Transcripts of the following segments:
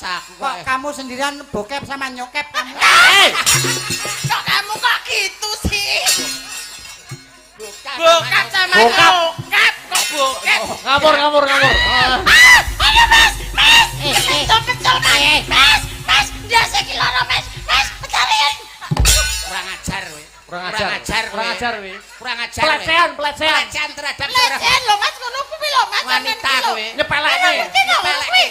Aku Kok kamu sendirian bokep sama nyokep kamu? Kok kamu kok gitu sih? Bokap. Bokap sama Bokap. nyokap kok bokep? Ngawur ngawur ngawur. Ah, ayo Mas, Mas, kencol kencol Mas, Mas, Mas, dia iki loro Mas, Mas, cariin. Kurang ajar kowe. Kurang ajar. Kurang ajar kowe. Kurang ajar kowe. Kurang ajar. kowe. Pelecehan, pelecehan. Pelecehan terhadap seorang Pelecehan lho Mas, ngono kuwi lho Mas, wanita kowe. Nyepelekne. Nyepelekne.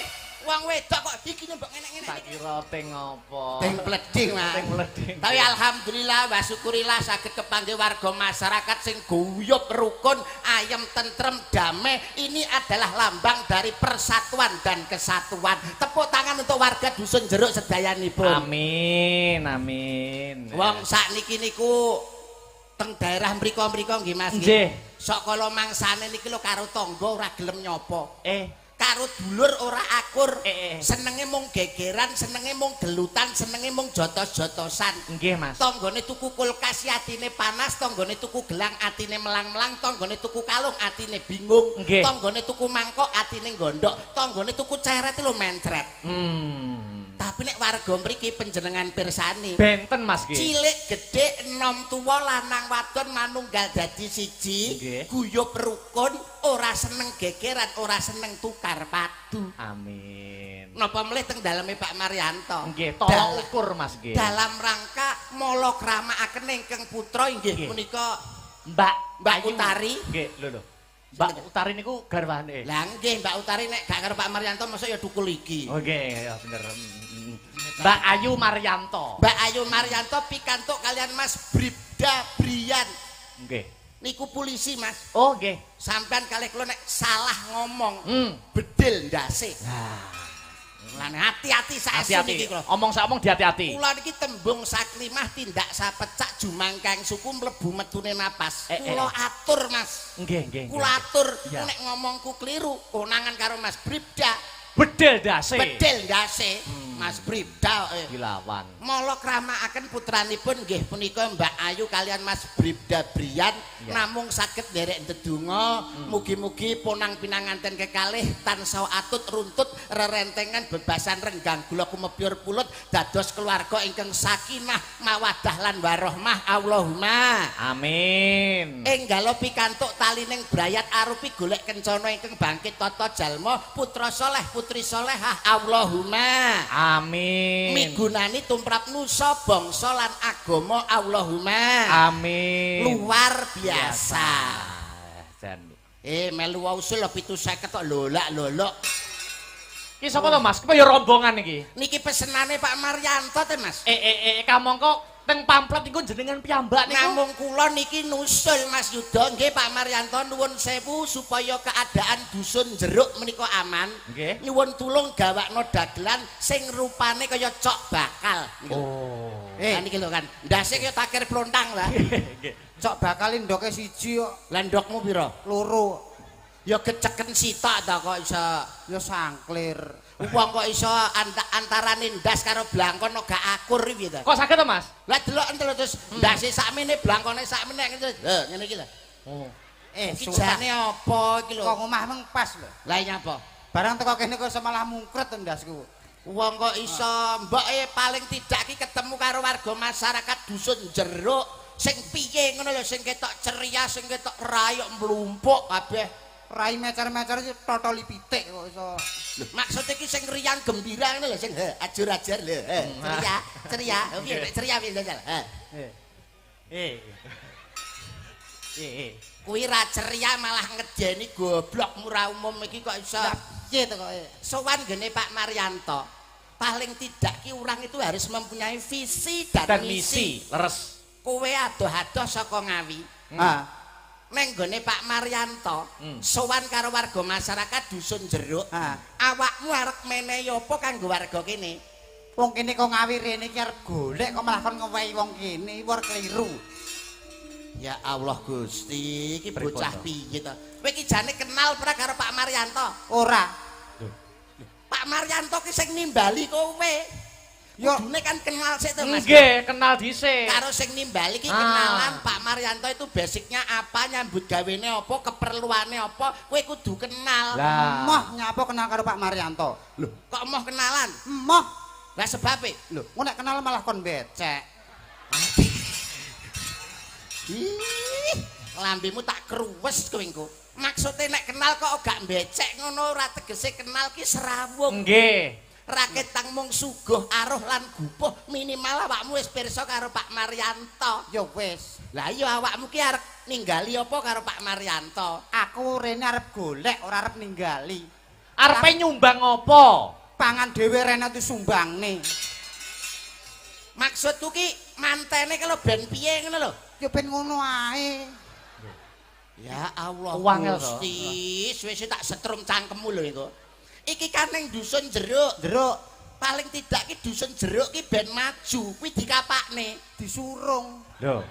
Wong wedok kok iki mbok ngenek-ngenek. Tak kira ting apa. Ting pleding, Mas. Ting pleding. Tapi alhamdulillah wa syukurillah saged kepanggih warga masyarakat sing guyub rukun, ayem tentrem damai. Ini adalah lambang dari persatuan dan kesatuan. Tepuk tangan untuk warga Dusun Jeruk sedayanipun. Amin, amin. Wong sakniki niku teng daerah mriko-mriko nggih Mas. Nggih. Sok kala mangsane niki lho karo tangga ora gelem nyopo. Karo dulur ora akur. Senenge mung gegeran, senenge mung gelutan, senenge mung jotos-jotosan. Nggih, Mas. Tanggane tuku kulkas atine panas, tanggane tuku gelang atine melang-melang, tanggane tuku kalung atine bingung, tanggane tuku mangkok atine gondok, tanggane tuku ceret lho mencret. Tapi nek warga mriki panjenengan pirsani. Benten Mas nggih. Cilik gedhe enom tuwa lanang wadon manunggal dadi siji, guyub rukun, ora seneng gegeran, ora seneng tukar padu. Amin. Napa melih teng daleme Pak Maryanto? Nggih, tolok ukur Mas nggih. Dalam rangka mala kramakaken ingkang putra inggih punika Mbak Mbak Ayu. Utari. Nggih, lho lho. Mbak Utari niku garwane. Lah nggih Mbak Utari nek gak karo Pak Maryanto mosok ya dukul iki. Oh nggih, ya bener. Mbak Ayu Maryanto. Mbak Ayu Maryanto pikantuk kalian Mas Bribda Brian. Nggih. Niku polisi Mas. Oh nggih. Sampean kalih kula nek salah ngomong, bedil ndase. Nah, Lan hati-hati saestu niki kula. Omong sak omong dihati-hati. Kula niki tembung saklimah tindak sapecak jumangkang suku mlebu metune napas. Kula atur Mas. Nggih, nggih. Kula atur nek ngomongku keliru konangan karo Mas Bribda. Bedil ndase. Bedil ndase. Mas Bribda dilawan. Mala kramakaken putranipun nggih punika Mbak Ayu kalian Mas Bribda Brian namung saged nderek ndedonga mugi-mugi ponang pinanganten kekalih tansah atut runtut rerentengan bebasan renggang gula kumepyur pulut dados keluarga ingkang sakinah mawadah lan warohmah. Allahumma amin. Enggalo pikantuk talining brayat arupi golek kencana ingkang bangkit tata jalma putra soleh putri solehah. Allahumma amin. Migunani tumrap nusa bangsa lan agama. Allahumma amin. Luar biasa. Jan. Melu usul 750 kok lolak-lolok. Iki sapa to Mas? Ki ya rombongan iki. Niki pesenane Pak Maryanto te Mas. Kamangka teng pamflet niku jenengan piyambak niku. Namung kula niki nusul Mas Yuda nggih Pak Maryanto nuwun sewu supaya keadaan Dusun Jeruk menika aman. Nggih. Nyuwun tulung gawakno dagelan sing rupane kaya cok bakal. Oh. Lah niki lho kan. Ndase kaya takir plontang lah. Nggih. Cok bakal ndoke siji kok. Lah ndokmu pira? Loro. Ya keceken sitok ta kok iso ya sangklir. Wong kok iso antarane ndas karo blangkon kok gak akur iki piye ta? Kok saged to Mas? Lah delok entel terus ndase sakmene blangkone sakmene ngene. Lho ngene iki lho. Oh. Iki jane apa iki lho? Kok omah meng pas lho. Lah nyapa? Barang teko kene kok iso malah mungkret ndasku. Wong kok iso mboke paling tidak ki ketemu karo warga masyarakat Dusun Jeruk sing piye ngono lho sing ketok ceria, sing ketok rayok mlumpuk kabeh. Rai mecer-mecer iki totoli pitik kok iso. Lho maksude iki sing riang gembira ngono lho sing ajur-ajar lho. Ceria, ceria. Piye nek ceria piye jajal? Kuwi ra ceria malah ngedeni goblok murah umum iki kok iso. Lah piye to kok? Sowan gene Pak Maryanto. Paling tidak ki orang itu harus mempunyai visi dan misi. Leres. Kowe adoh-adoh saka Ngawi. Ha. Neng gone Pak Maryanto, sowan karo warga masyarakat Dusun Jeruk. Awakmu arep menehi apa kanggo warga kene? Wong kene kok Ngawi rene iki arep golek kok malah kon ngewehi wong kene, war keliru. Ya Allah Gusti, iki bocah piye to? Kowe iki jane kenal ora karo Pak Maryanto? Ora. Pak Maryanto ki sing nimbali kowe. Yo. Kudune kan kenal sik to, Mas. Nggih, kenal dhisik. Karo sing nimbali iki kenalan Pak Maryanto itu basicnya apa, nyambut gawene apa, keperluane apa, kowe kudu kenal. Lah. Moh nyapa kenal karo Pak Maryanto. Lho, kok moh kenalan? Moh. Lah sebabe? Lho, engko nek kenal malah kon becek. Ih, lambemu tak kruwes kowe engko. Maksude nek kenal kok gak becek ngono ora tegese kenal ki serawung. Nggih. Raketang mung suguh aruh lan gupuh minimal awakmu wis pirsa karo Pak Maryanto. Ya wis. Lah iya awakmu ki arep ninggali apa karo Pak Maryanto? Aku rene arep golek ora arep ninggali. Arepe nyumbang apa? Pangan dhewe rene disumbangne. Maksudku ki mantene kalau ben piye ngono lho. Ya ben ngono ae. Ya Allah Gusti, suwe-suwe tak setrum cangkemmu lho engko. Iki kan ning dusun jeruk. Jeruk. Paling tidak ki dusun jeruk ki ben maju, kuwi dikapakne, disurung. Lho.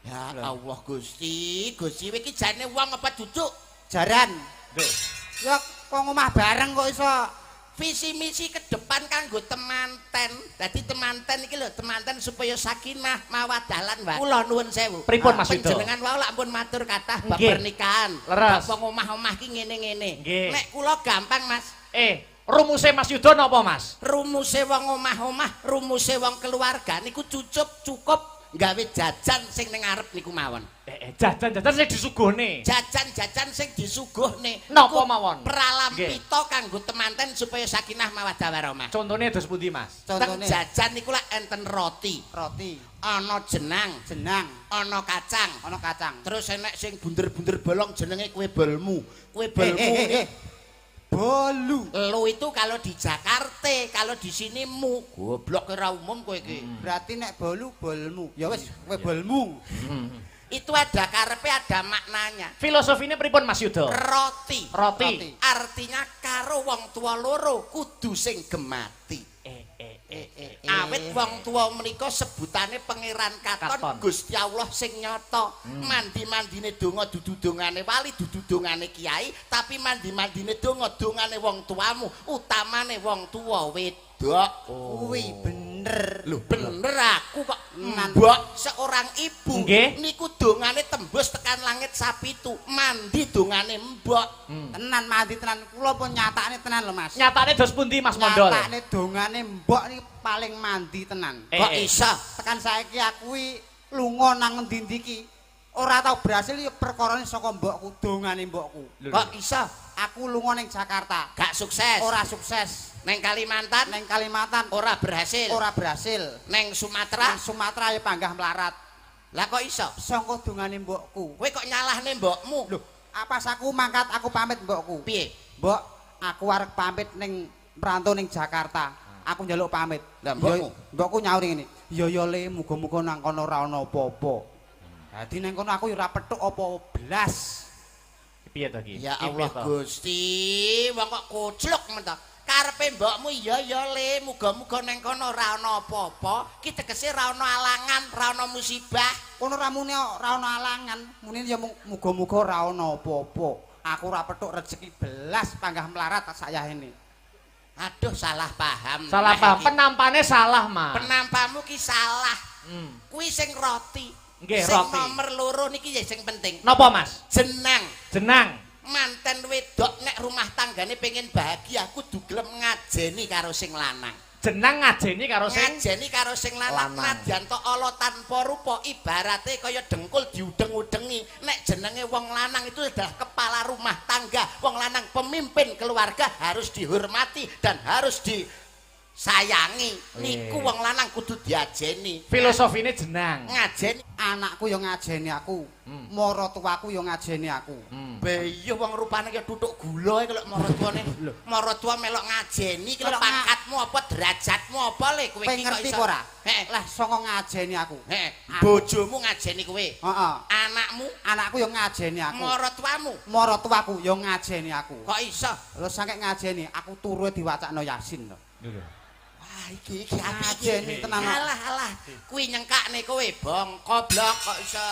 Ya Allah Gusti, Gusti iki jane wong apa duduk? Jaran. Lho. Ya kok ngomah bareng kok iso visi misi ke depan kanggo temanten. Dadi temanten iki lho, temanten supaya sakinah mawaddah lan warahmah. Kula nuwun sewu. Pripun Mas Yudo? Panjenengan wau lak pun matur kathah bab pernikahan. Leres. Bab omah-omah ki ngene-ngene. Nggih. Nek kula gampang Mas. Rumuse Mas Yudo napa Mas? Rumuse wong omah-omah, rumuse wong keluarga niku cucup cukup gawe jajan sing ning arep niku mawon. Jajan-jajan sing disuguhne. Jajan-jajan sing disuguhne. Napa mawon? Pralampita kanggo temanten supaya sakinah mawaddah warahmah. Contone dos pundi Mas? Contone jajan niku lak enten roti. Roti. Ana jenang, jenang, ana kacang, ana kacang. Terus enek sing bunder-bunder bolong jenenge kue bolmu. Kue bolmu. Bolu. Lu itu kalau di Jakarta, kalau di sini mu. Goblok ora umum kowe iki. Berarti nek bolu bolmu. Ya wis, kowe bolmu. Itu ada karepe, ada maknanya. Filosofine pripun Mas Yudo? Roti. Roti. Artinya karo wong tua loro kudu sing gemati. Awit wong tua menika sebutane Pangeran Katon, Gusti Allah sing nyata. Mandi-mandine donga dudu dongane wali, dudu dongane kiai, tapi mandi-mandine donga dongane wong tuamu, utamane wong tua wedok. Kuwi bener. Lho bener aku kok. Mbok seorang ibu niku dongane tembus tekan langit sapitu, mandi dongane mbok. Tenan mandi tenan, kula pun nyatakne tenan lho Mas. Nyatakne dos pundi Mas Mondol? Nyatakne dongane mbok niki paling mandi tenan. Kok iso? Tekan saiki aku iki lunga nang endi-endi iki ora tau berhasil ya perkarane saka mbokku, dongane mbokku. Kok iso? Aku lunga ning Jakarta, gak sukses. Ora sukses. Neng Kalimantan, neng Kalimantan ora berhasil. Ora berhasil. Neng Sumatera, neng Sumatera ya panggah melarat. Lah kok iso? Sangka dongane mbokku. Kowe kok nyalahne mbokmu? Lho, apa aku mangkat aku pamit mbokku. Piye? Mbok, aku arep pamit ning merantau ning Jakarta. Aku njaluk pamit. Lah mbokmu? Mbokku nyauri ngene. Ya ya le, muga-muga nang kono ora ana apa-apa. Dadi nang kono aku ya ora petuk apa blas. Piye to iki? Ya Allah Gusti, wong kok koclok men to. Karepe mbokmu iya ya le, muga-muga nang kono ora ana apa-apa, ki tegese ora ana alangan, ora ana musibah. Kono ora muni ora ana alangan, muni ya muga-muga ora ana apa-apa. Aku ora petuk rezeki belas panggah melarat sayahene. Aduh salah paham. Salah paham, penampane salah, Mas. Penampamu ki salah. Kuwi sing roti. Nggih, sing roti. Nomor loro niki ya sing penting. Napa, Mas? Jenang. Jenang. Manten wedok nek rumah tanggane pengen bahagia kudu gelem ngajeni karo sing lanang. Jenang ngajeni karo sing ngajeni karo sing lanang. Nadyan to ala tanpa rupa ibarate kaya dengkul diudeng-udengi. Nek jenenge wong lanang itu adalah kepala rumah tangga, wong lanang pemimpin keluarga harus dihormati dan harus disayangi. Niku wong lanang kudu diajeni. Filosofine jenang. Ngajeni anakku ya ngajeni aku, maratuwaku ya ngajeni aku. Beyo wong rupane kaya tutuk gula iki lho maratuwane. Maratua melok ngajeni iki lho pangkatmu apa derajatmu apa le kowe iki kok ngerti iso. Ora? Heeh. Lah saka ngajeni aku. Heeh. Bojomu ngajeni kowe. Heeh. Anakmu? Anakku ya ngajeni aku. Maratuamu? Maratuwaku ya ngajeni aku. Kok iso? Lho saking ngajeni aku turu diwacakno Yasin lho. Lho. Wah iki iki apik iki. Tenan. Alah alah, kuwi nyengkakne kowe bongko blok kok iso.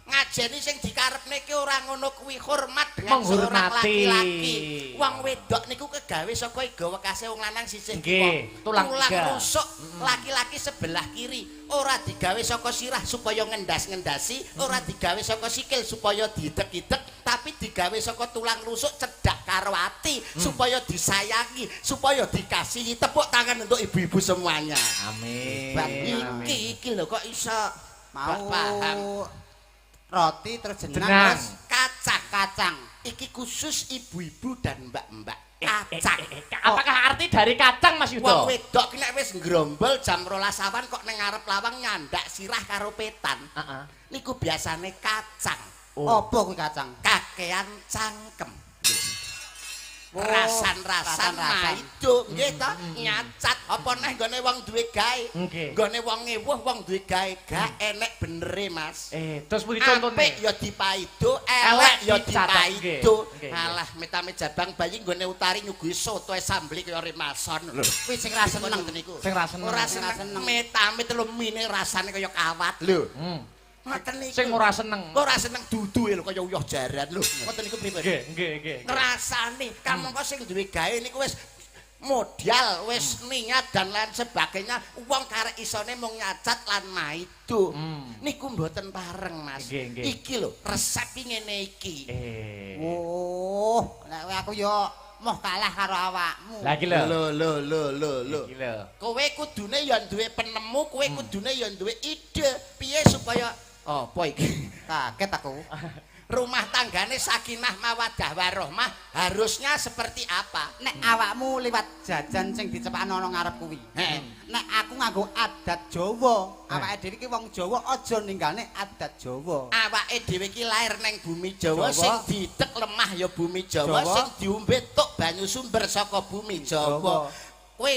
Ngajeni sing dikarepne ki ora ngono kuwi, hormat dengan seorang Menghormati. laki-laki. Wong wedok niku kegawe saka iga wekase wong lanang sisih Nggih, kiwa. tulang Tulang iga. rusuk laki-laki sebelah kiri. Ora digawe saka sirah supaya ngendas-ngendasi, ora digawe saka sikil supaya diidek-idek, tapi digawe saka tulang rusuk cedhak karo ati supaya disayangi, supaya dikasihi. Tepuk tangan untuk ibu-ibu semuanya. Amin. Hebat. Iki iki lho kok iso Mau gak paham. Roti terus jenang, Jenang. terus Kacang. kacang. Iki khusus ibu-ibu dan mbak-mbak. Kacang. Apakah arti dari kacang, Mas Wong Yudo? wedok ki nek wis ngrombol jam 12 awan kok ning ngarep lawang nyandak sirah karo petan. Heeh. Niku biasane kacang. Oh. Apa kuwi kacang? Kakean cangkem. Oh, Rasan-rasan rasan-rasan. maido nggih to, nyacat apa neh nggone wong duwe gawe. Nggih. Nggone wong ngewuh wong duwe gawe gak enek benere, Mas. Terus pundi contone? Apik ya dipaido, Elek elek ya dicatat, dipaido. nggih, nggih. Alah, metame jabang bayi nggone utari nyuguhi soto e sambel kaya remason lho. Kuwi sing ra seneng. Ngoten niku. Sing ra seneng. Ora Sing ra seneng. seneng. Metame telu mine rasane kaya kawat lho. Ngoten niku. Sing ora seneng. Ora seneng duduhe lho kaya uyah jaran lho. Ngoten niku pripun? Nggih, nggih, nggih. Ngrasani kamangka sing duwe gawe niku wis modal, wis niat dan lain sebagainya. Wong karek isone mung nyacat lan maido. Niku mboten pareng, Mas. Nggih, nggih. Iki lho resep ngene iki. Oh, nek aku yo moh kalah karo awakmu. Lah iki lho. Lho lho lho lho lho. Iki lho. Kowe kudune ya duwe penemu, kowe kudune ya duwe ide piye supaya apa iki? Kaget aku. Rumah tanggane sakinah mawadah warohmah harusnya seperti apa? Nek awakmu liwat jajan sing dicepakno ana ngarep kuwi. Heeh. Nek aku nganggo adat Jawa, awake dhewe iki wong Jawa aja ninggalne adat Jawa. Awake dhewe iki lair neng bumi Jawa, Jawa. sing didek lemah ya bumi Jawa, Jawa. sing diombe tuk banyu sumber saka bumi Jawa. Jawa. Kowe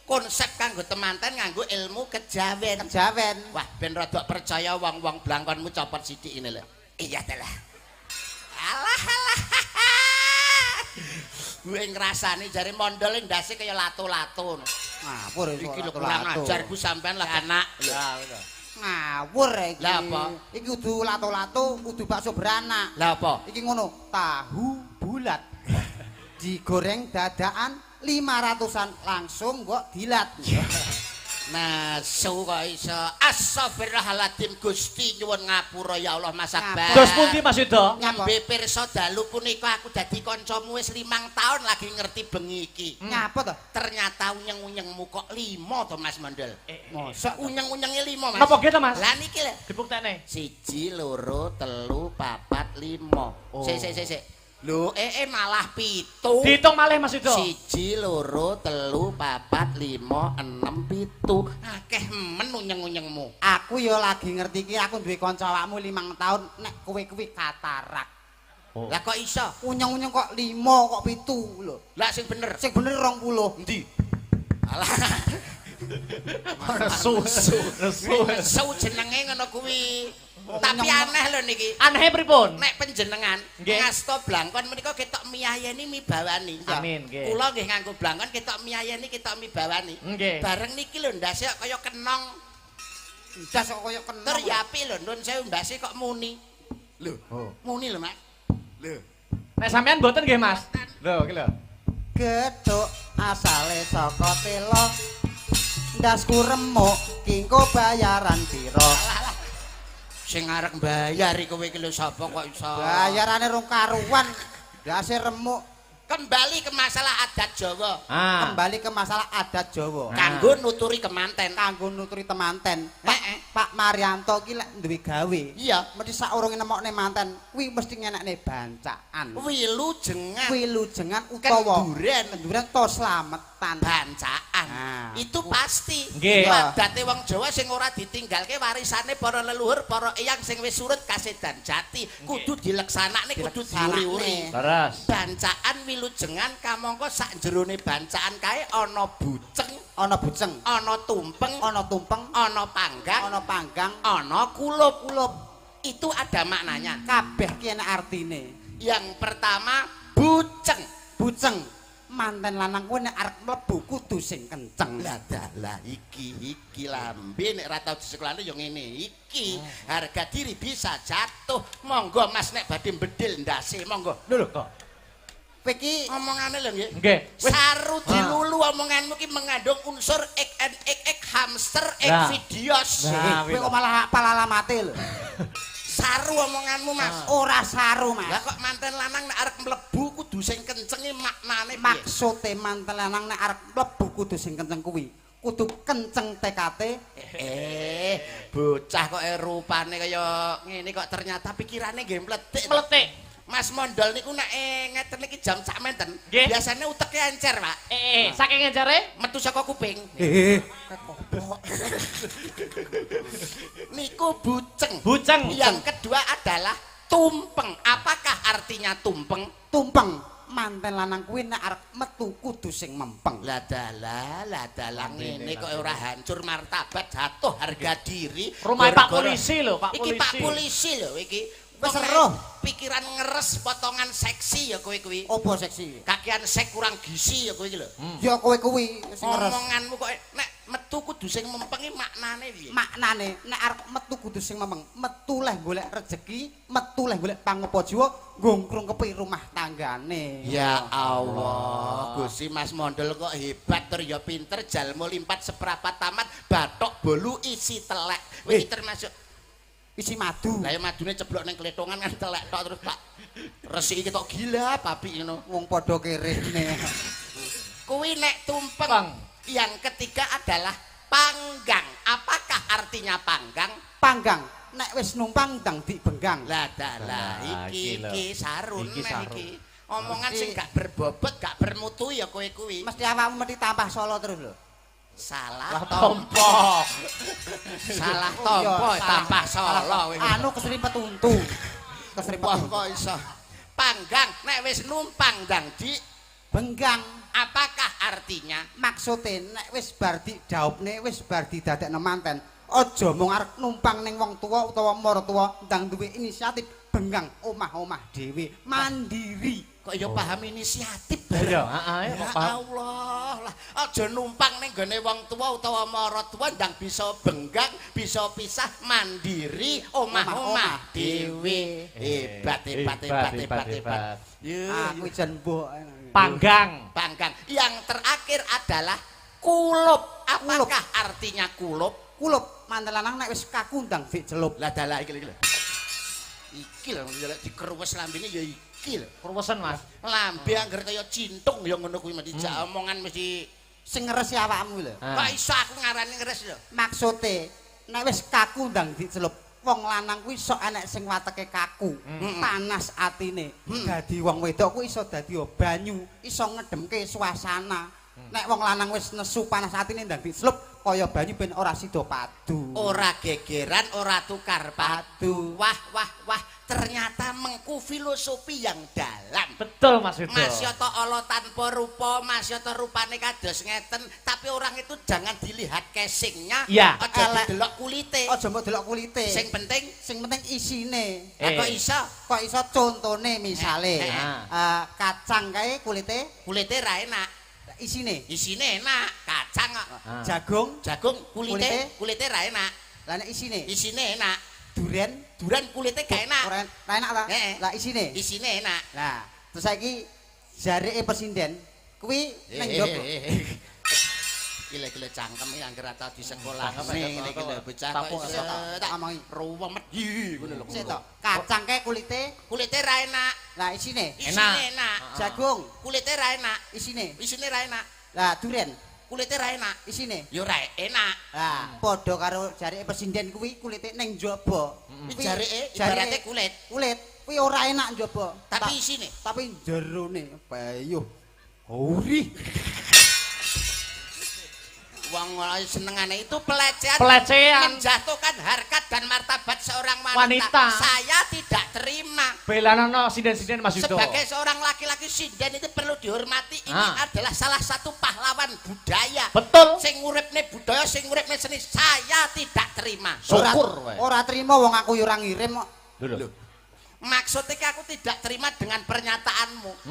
konsep kanggo temanten nganggo ilmu kejawen. Kejawen. Wah, ben rada percaya wong-wong blangkonmu copot sithik ini lho. Iya dalah. Alah alah. Gue ngrasani jare mondol ndase kaya lato-lato. Ngawur Iki lho kurang ajar Bu sampean lah anak. Ngawur iki. Lah apa? Iki kudu lato-lato, kudu bakso beranak. Lah apa? Iki ngono, tahu bulat. Digoreng dadakan 500-an langsung kok dilat. Nah, su kok iso. Astagfirullahaladzim Gusti nyuwun ngapura ya Allah Mas Akbar. Terus pundi Mas Yudo? Nyambe pirsa dalu punika aku dadi kancamu wis 5 tahun lagi ngerti bengi iki. Ngapa to? Ternyata unyeng-unyengmu kok 5 to Mas Mondol. Mosok Unyeng-unyenge 5 Mas. Napa nggih to, Mas? Lah niki lho. Dibuktekne. 1 2 3 4 5. Sik sik sik sik. Lho, malah 7. Dihitung malih Mas Yudo. 1 2 3 4 5 6 7. Akeh men unyeng-unyengmu. Aku ya lagi ngerti iki aku duwe kanca awakmu 5 tahun nek kowe kuwi katarak. Oh. Lah kok iso? Unyeng-unyeng kok 5 kok 7 lho. Lah sing bener. Sing bener 20. Endi? Alah. Nesu. Nesu. Nesu jenenge ngono kuwi. Tapi aneh lho niki. Anehe pripun? Nek panjenengan Nggih. ngasta blangkon menika ketok miyayeni mibawani. Amin, nggih. Kula nggih nganggo blangkon ketok miyayeni ketok mibawani. Nggih. Bareng niki lho ndase kok kaya kenong. Ndas kok kaya kenong. Tur ya apik lho nun sewu ndase kok muni. Lho, Oh. muni lho, Mas. Lho. Nek sampean mboten nggih, Mas? Lho, iki lho. Gethuk asale saka telo. Ndasku remuk kingko bayaran pira? Alah, alah. Sing arep mbayar kowe iki lho sapa kok iso? Bayarane rong karuan. Ndase remuk. Kembali ke masalah adat Jawa. Ah. Kembali ke masalah adat Jawa. Kanggo nuturi kemanten. Kanggo nuturi temanten. Pak, Heeh. Pak Marianto ki lek duwe gawe. Iya. Mesti saurunge nemokne manten, kuwi mesti ngenekne bancaan. Wilujengan Wilujengan utawa Kenduren. kenduren to slametan. bancaan. Nah. Itu pasti. Nggih. Adate wong Jawa sing ora ditinggalke warisane para leluhur, para eyang sing wis surut kasedan jati, kudu dileksanakne, kudu diuri-uri. Leres. Bancaan wilujengan kamangka sak jerone bancaan kae ana buceng, Ana buceng, ana tumpeng, ana tumpeng, ana panggang, ana panggang, ana kulup. kulup. Itu ada maknanya. Kabeh ki enek artine. Yang pertama buceng. Buceng. Manten lanang kuwi nek arep mlebu kudu sing kenceng. Lah dalah iki iki lambe nek ra tau disekolahne ya ngene iki. Harga diri bisa jatuh. Monggo Mas nek badhe bedil ndase monggo. Lho lho kok. Kowe iki omongane lho nggih. Nggih. Saru dilulu omonganmu ki mengandung unsur XNXX hamster X videos. Kowe kok malah hafal alamate lho. Saru omonganmu Mas. Ora saru Mas. Lah kok manten lanang nek arep mlebu kudu sing kencenge maknane piye? Maksude manten lanang nek arep mlebu kudu sing kenceng kuwi. Kudu kenceng TKT. Bocah kok rupane kaya ngene kok ternyata pikirane nggih mletik. Mletik. Mas Mondol niku nek ngeten iki jam sak menten, biasane uteke encer, Pak. Saking encere metu saka kuping. Niku buceng. Buceng. Yang kedua adalah tumpeng. Apakah artinya tumpeng? Tumpeng. Manten lanang kuwi nek arep metu kudu sing mempeng. Lah dalah, lah dalah ngene kok ora hancur martabat, jatuh harga diri. Rumah Pak polisi lho, Pak polisi. Iki Pak polisi lho iki. Wis weruh pikiran ngeres potongan seksi ya kowe kuwi. Apa seksi? Kakean sek kurang gizi ya kowe iki lho. Ya kowe kuwi sing ngeres. Omonganmu kok nek metu kudu sing mempengi maknane piye? Maknane nek arep metu kudu sing mempeng, metu leh golek rejeki, metu leh golek pangopo jiwa, ngongkrong kepi rumah tanggane. Ya Allah, Gusti Mas Mondol kok hebat tur ya pinter, jalma limpat seprapat tamat, bathok bolu isi telek. Iki termasuk isi madu. Lah ya madune ceblok ning kletongan kan telek tok terus tak resiki ketok gila papi ngono. Wong padha kerene. Kuwi nek tumpeng. Yang ketiga adalah panggang. Apakah artinya panggang? Panggang. Nek wis numpang ndang dibenggang. Lah dalah iki iki sarun iki. Omongan sing gak berbobot, gak bermutu ya kowe kuwi. Mesti awakmu mesti tambah solo terus lho. Salah tompo. Salah tompo tambah solo. Anu keserimpet untu. Keserimpet kok iso. Panggang nek wis numpang ndang di benggang. Apakah artinya? Maksude nek wis bar didaupne, wis bar didadekno manten, aja mung arep numpang ning wong tuwa utawa maratuwa, ndang duwe inisiatif benggang omah-omah dhewe, mandiri. Kok ya paham inisiatif bareng. Heeh, ya Allah lah aja numpang ning gone wong tuwa utawa maratuwa, ndang bisa benggang, bisa pisah mandiri omah-omah dhewe. Hebat hebat hebat hebat hebat. Aku jan mbok panggang. Panggang. Yang terakhir adalah kulup. Apakah artinya kulup? Kulup manten lanang nek wis kaku ndang dicelup. Lah dalah iki lho. Iki lho dikeruwes lambene ya iki lho. Keruwesen Mas. Lambe angger kaya cintung ya ngono kuwi mesti jak omongan mesti sing ngeresi awakmu lho. Kok iso aku ngarani ngeres lho? Maksude nek wis kaku ndang dicelup. Wong lanang kuwi sok enek sing wateke kaku, panas atine. Dadi wong wedok kuwi iso dadi banyu, iso ngedemke suasana. Nek wong lanang wis nesu panas atine ndang dicelup kaya banyu ben ora sida padu. Ora gegeran, ora tukar padu. Wah wah wah, ternyata mengku filosofi yang dalam. Betul Mas Yudo. Mas Yoto ala tanpa rupa, Mas Yoto rupane kados ngeten, tapi orang itu jangan dilihat casingnya, ya. Aja didelok kulite. Aja mbok delok kulite. Sing penting isine. Kok iso? Kok iso contone misale kacang kae kulite, kulite ra enak. Isine, isine enak, kacang kok. Jagung, jagung kulite, kulite ra enak. Lah nek isine, isine enak. Duren, duren kulite gak enak. Ora enak ta? Lah isine, isine enak. Lah, terus saiki jareke presiden kuwi ning njaba. Gile-gile cangkem iki anggere tau di sekolah. Ngene iki lho bocah kok iso tak omongi ruwemet ngono lho. Sik to, kacang kae kulite, kulite ra enak. Lah isine, isine enak. Jagung, kulite ra enak. Isine, isine ra enak. Lah duren, kulite ra enak. Isine, ya ora enak. Lah padha karo jareke presiden kuwi kulite ning njaba. Jareke ibarate kulit. Kulit kuwi ora enak njaba. Tapi isine, tapi jerone bayuh. Gurih. Wong senengane itu pelecehan, pelecehan menjatuhkan harkat dan martabat seorang wanita. Saya tidak terima. Belanono sinden-sinden Mas Yudo. Sebagai seorang laki-laki sinden itu perlu dihormati. Ini adalah salah satu pahlawan budaya. Betul. Sing nguripne budaya, sing nguripne seni, saya tidak terima. Syukur wae. Ora terima wong aku yo ora ngirim kok. Lho. Maksudnya ki aku tidak terima dengan pernyataanmu.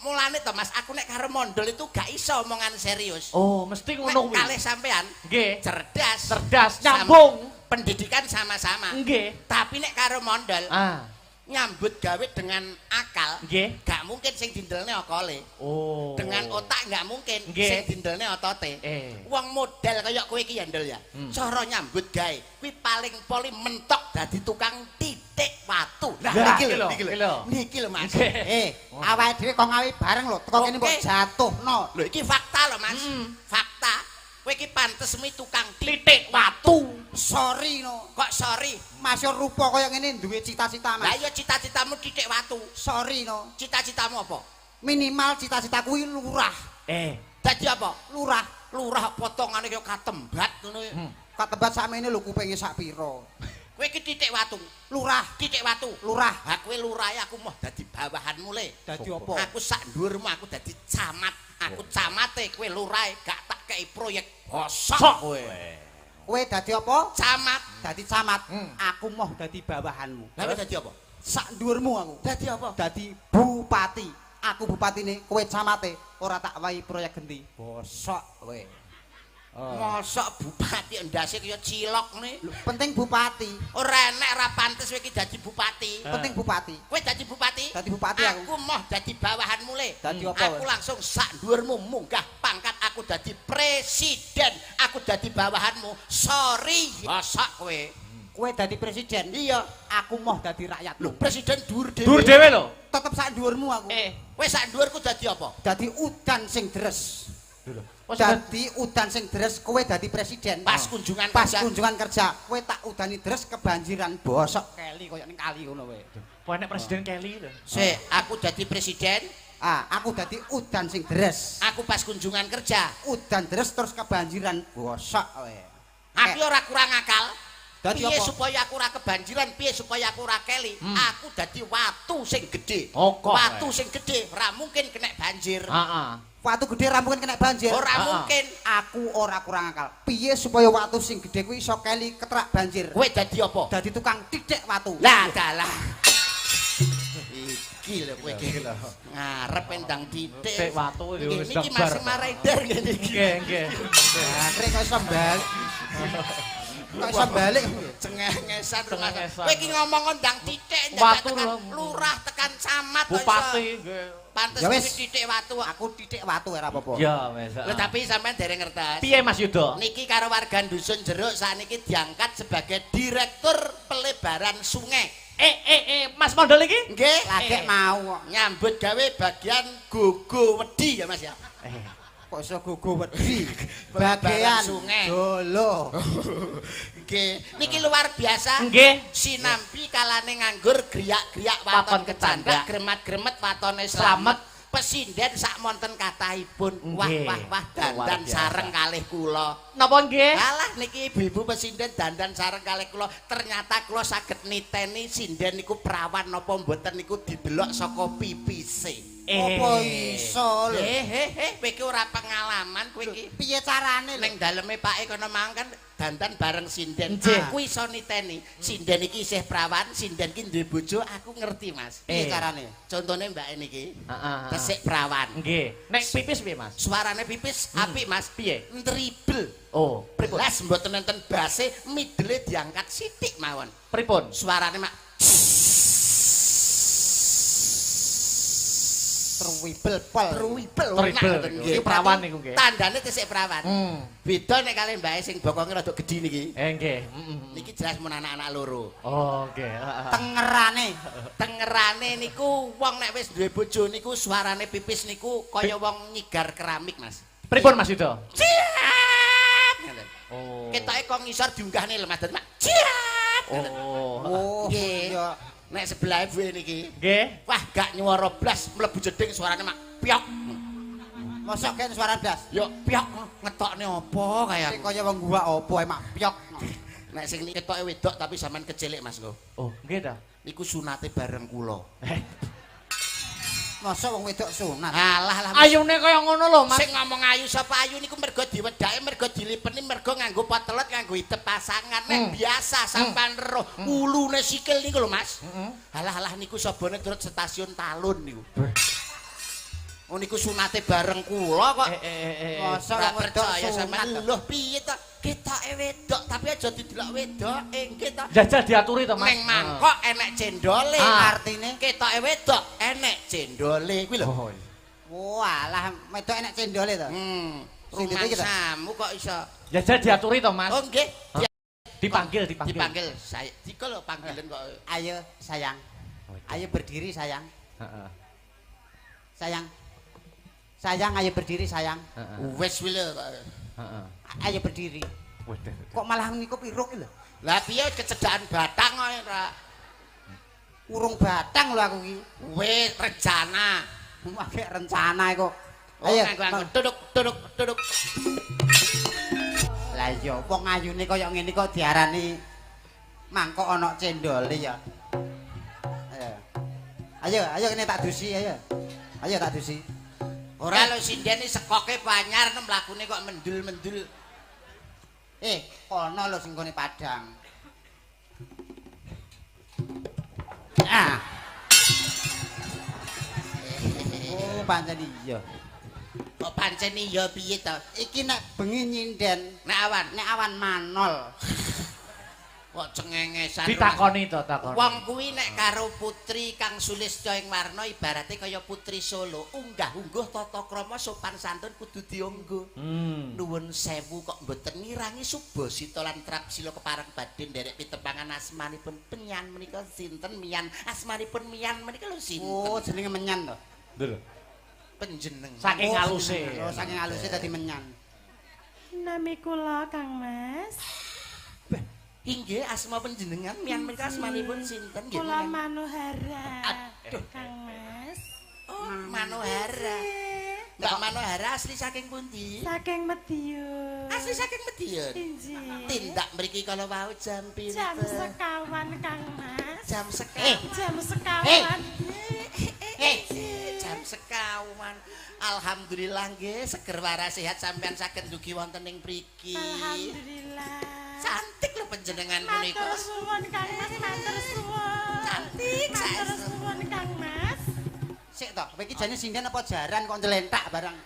Mulane to Mas, aku nek karo mondol itu gak iso omongan serius. Oh, mesti ngono kuwi. Nek kalih sampean nggih, cerdas, cerdas, nyambung, pendidikan sama-sama. Nggih. Tapi nek karo mondol, nyambut gawe dengan akal, nggih, gak mungkin sing dindelne okole. Oh. Dengan otak gak mungkin nggih, sing dindelne otote. Wong model kaya kowe iki ya ndel ya. Cara nyambut gawe kuwi paling poli mentok dadi tukang titik watu. Lah niki lho, niki lho. Niki lho Mas. Awake dhewe kok ngawi bareng lho, teko kene mbok jatuhno. Lho iki fakta lho Mas. Fakta. Kowe iki pantes mi tukang titik watu. Sorry no. Kok sorry? Mas yo rupa kaya ngene duwe cita-cita Mas. Lah iya cita-citamu titik watu. Sorry no. Cita-citamu apa? Minimal cita-cita kuwi lurah. Dadi apa? Lurah. Lurah potongane kaya katembat ngono. Katembat sakmene lho kupinge sak pira. Kowe iki titik watu. Lurah, titik watu. Lurah. Ha kowe lurahe aku moh dadi bawahanmu le. Dadi apa? Aku sak dhuwurmu aku dadi camat. Aku camate kowe lurahe gak tak kei proyek bosok kowe. Kowe dadi apa? Camat. Dadi camat. Aku moh dadi bawahanmu. Lah kowe dadi apa? Sak dhuwurmu aku. Dadi apa? Dadi bupati. Aku bupatine, kowe camate, ora tak wahi proyek genti. Bosok kowe. Mosok bupati endase kaya cilok ne. Lho, penting bupati. Ora enek ora pantes kowe iki dadi bupati. Penting bupati. Kowe dadi bupati? Dadi bupati aku. Aku moh dadi bawahanmu le. Dadi apa? Aku langsung sak dhuwurmu munggah pangkat aku dadi presiden. Aku dadi bawahanmu. Sorry. Mosok kowe. Kowe dadi presiden? Iya. Aku moh dadi rakyat. Lho, presiden dhuwur dhewe. Dhuwur dhewe lho. Tetep sak dhuwurmu aku. Kowe sak dhuwurku dadi apa? Dadi udan sing deres. Lho. Dadi udan sing deres, kowe dadi presiden. Pas kunjungan pas kerja. Kunjungan kerja, kowe tak udani deres kebanjiran bosok keli koyo ning kali ngono kowe. Kowe nek presiden keli lho. Sik, aku dadi presiden. Ah, aku dadi udan sing deres. Aku pas kunjungan kerja, udan deres terus kebanjiran bosok kowe. Aku ora kurang akal. Dadi piye apa? Supaya aku ora kebanjiran, piye supaya aku ora keli? Aku dadi watu sing gedhe. Watu sing gedhe ora mungkin kena banjir. Heeh. Watu gedhe ora mungkin kena banjir. Ora mungkin. Aku ora kurang akal. Piye supaya watu sing gedhe kuwi iso keli ketrak banjir? Kowe dadi apa? Dadi tukang titik watu. Lah dalah. Iki lho kowe iki. Ngarep endang titik. Titik watu yo wis niki Mas Maraider ngene iki. Nggih, nggih. Lah kok iso balik. Kok iso balik cengengesan. Kowe iki ngomong ndang titik tekan lurah tekan camat bupati nggih. Pantes kuwi titik watu. Aku titik watu ora apa-apa. Ya wis. Lho tapi sampean dereng ngertos. Piye Mas Yuda? Niki karo warga dusun Jeruk sakniki diangkat sebagai direktur pelebaran sungai. Mas Mondol iki? Nggih, lagek mau kok. Nyambut gawe bagian gogo wedi ya Mas ya. Kok iso gogo wedi? Bagian sungai. Dolo. Nggih, niki luar biasa. Nggih. Sinambi kalane nganggur griyak-griyak waton kecandak, gremat-gremet watone slamet. Pesinden sak monten kathahipun. Wah wah wah dandan sareng kalih kula. Napa nggih? Alah niki ibu-ibu pesinden dandan sareng kalih kula. Ternyata kula saged niteni sinden niku prawan napa mboten niku didelok saka pipise. Apa iso lho? Kowe iki ora pengalaman kowe iki. Piye carane lho? Ning daleme pake kono mang kan dandan bareng sinden. Aku iso niteni. Sinden iki isih prawan, sinden iki duwe bojo, aku ngerti, Mas. Piye carane? Contone mbake niki. Tesik prawan. Nggih. Nek pipis piye, Mas? Suarane pipis apik, Mas. Piye? Ntribel. Oh, pripun? Las mboten enten base, midele diangkat sithik mawon. Pripun? Suarane mak Truwibel pol. Truwibel. Nggih, prawan niku nggih. Tandane tesik prawan. Beda nek kalih mbake sing bokonge rada gedhi niki. Nggih. Niki jelas mun anak-anak loro. Oh, nggih. Tengerane. Tengerane niku wong nek wis duwe bojo niku suarane pipis niku kaya wong nyigar keramik, Mas. Pripun Mas Yuda? Ciat. Ngoten. Oh. Ketoke kok ngisor diunggahne lho Mas. Ciat. Oh. Nggih. Nek sebelah ibu niki. Nggih. Wah, gak nyuara blas mlebu jeding suarane mak pyok. Mosok gak suara blas? Yo pyok ngetokne apa kaya aku. Kaya wong gua apa mak pyok. Nek sing ketoke wedok tapi sampean kecilik Mas nggo. Oh, nggih ta. Niku sunate bareng kula. Mosok wong wedok sunat. Alah lah. Ayune kaya ngono lho, Mas. Sing ngomong ayu sapa ayu niku mergo diwedake, mergo dilipeni, mergo nganggo potelot, nganggo itep pasangan. Nek biasa sampean roh wulune sikil niku lho, Mas. Alah alah niku sobone turut stasiun Talun niku. Oh niku sunate bareng kula kok. Mosok wong wedok sunat. Lho piye to? Ketoke wedok tapi aja didelok wedoke nggih to. Jajal diaturi to, Mas. Ning mangkok enek cendole. Artine ketoke wedok enek cendole kuwi lho. Oh. Walah, wedok enek cendole to. Sing rumangsamu kok iso. Jajal diaturi to, Mas. Oh nggih. Dipanggil, dipanggil. Dipanggil saya. Dika lho panggilan kok. Ayo sayang. Ayo berdiri sayang. Heeh. Sayang. Sayang ayo berdiri sayang. Wis kuwi lho kok. Heeh. Ayo berdiri. Waduh. Kok malah ngikup iruk lho. Lah piye kecedhakan batang kok ora. Urung batang lho aku iki. Wis rencana. Akeh rencana kok. Ayo duduk duduk duduk. Lah iya wong ayune kaya ngene kok diarani mangkok ana cendole ya. Ayo. Ayo, ayo kene tak dusi ayo. Ayo tak dusi. Ora lho sinden iki sekoke panyar mlakune kok mendul-mendul. Kono lho sing gone padang. Ah. Oh, pancen iya. Kok pancen iya piye to? Iki nek bengi nyinden, nek awan manol. Kok cengengesan. Ditakoni to, takoni. Wong kuwi nek karo putri kang sulistya ing warna ibarate kaya putri Solo, unggah-ungguh tata krama sopan santun kudu dionggo. Nuwun sewu kok mboten ngirangi subasita lan trapsila kepareng badhe nderek pitepangan asmanipun Penyan menika sinten Mian? Asmanipun Mian menika lho sinten? Oh, jenenge Menyan to. Lho. Panjenengan. Saking aluse. Oh, saking aluse dadi Menyan. Nami kula Kang Mas. Inggih asma panjenengan Mian menika asmanipun sinten nggih? Kula Manohara. Aduh, Kang Mas. Oh, Manohara. Mbak Manohara asli saking pundi? Saking Madiun. Asli saking Madiun. Inggih. Tindak mriki kala wau jam pinten? Jam sekawan Kang Mas. Jam sekawan. Jam sekawan. Jam sekawan. Alhamdulillah nggih seger waras sehat sampean saged dugi wonten ing mriki. Alhamdulillah. Cantik lho panjenengan punika. Matur suwun Kang Mas, matur suwun. Cantik matur suwun Kang Mas. Sik to, kowe iki jane sinden apa jaran kok njelentak barang.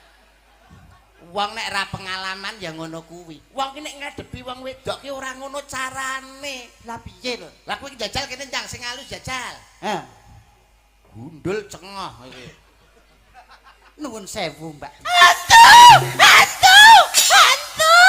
Wong nek ra pengalaman ya ngono kuwi. Wong ki nek ngadepi wong wedok ki ora ngono carane. Lah piye lho? Lah kowe iki jajal kene njang sing alus jajal. Heh. Gundul cengoh iki. Nuwun sewu, Mbak. Hantu! Hantu! Hantu!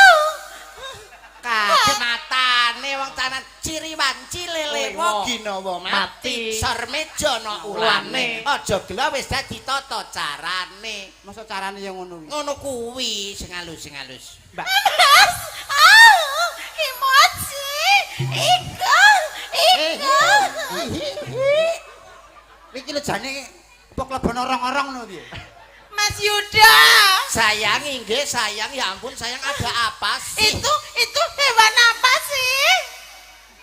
Kaget matane wong canan ciri wanci lelewa ginawa mati sor meja ana ulane aja gela wis dadi tata carane. Mosok carane ya ngono kuwi. Ngono kuwi sing alus sing alus. Mbak. Mas. Au, kimochi. Iko, iko. Iki lho jane apa klebon orong-orong ngono piye? Mas Yuda. Sayang inggih sayang, ya ampun sayang ada apa sih? Itu hewan apa sih?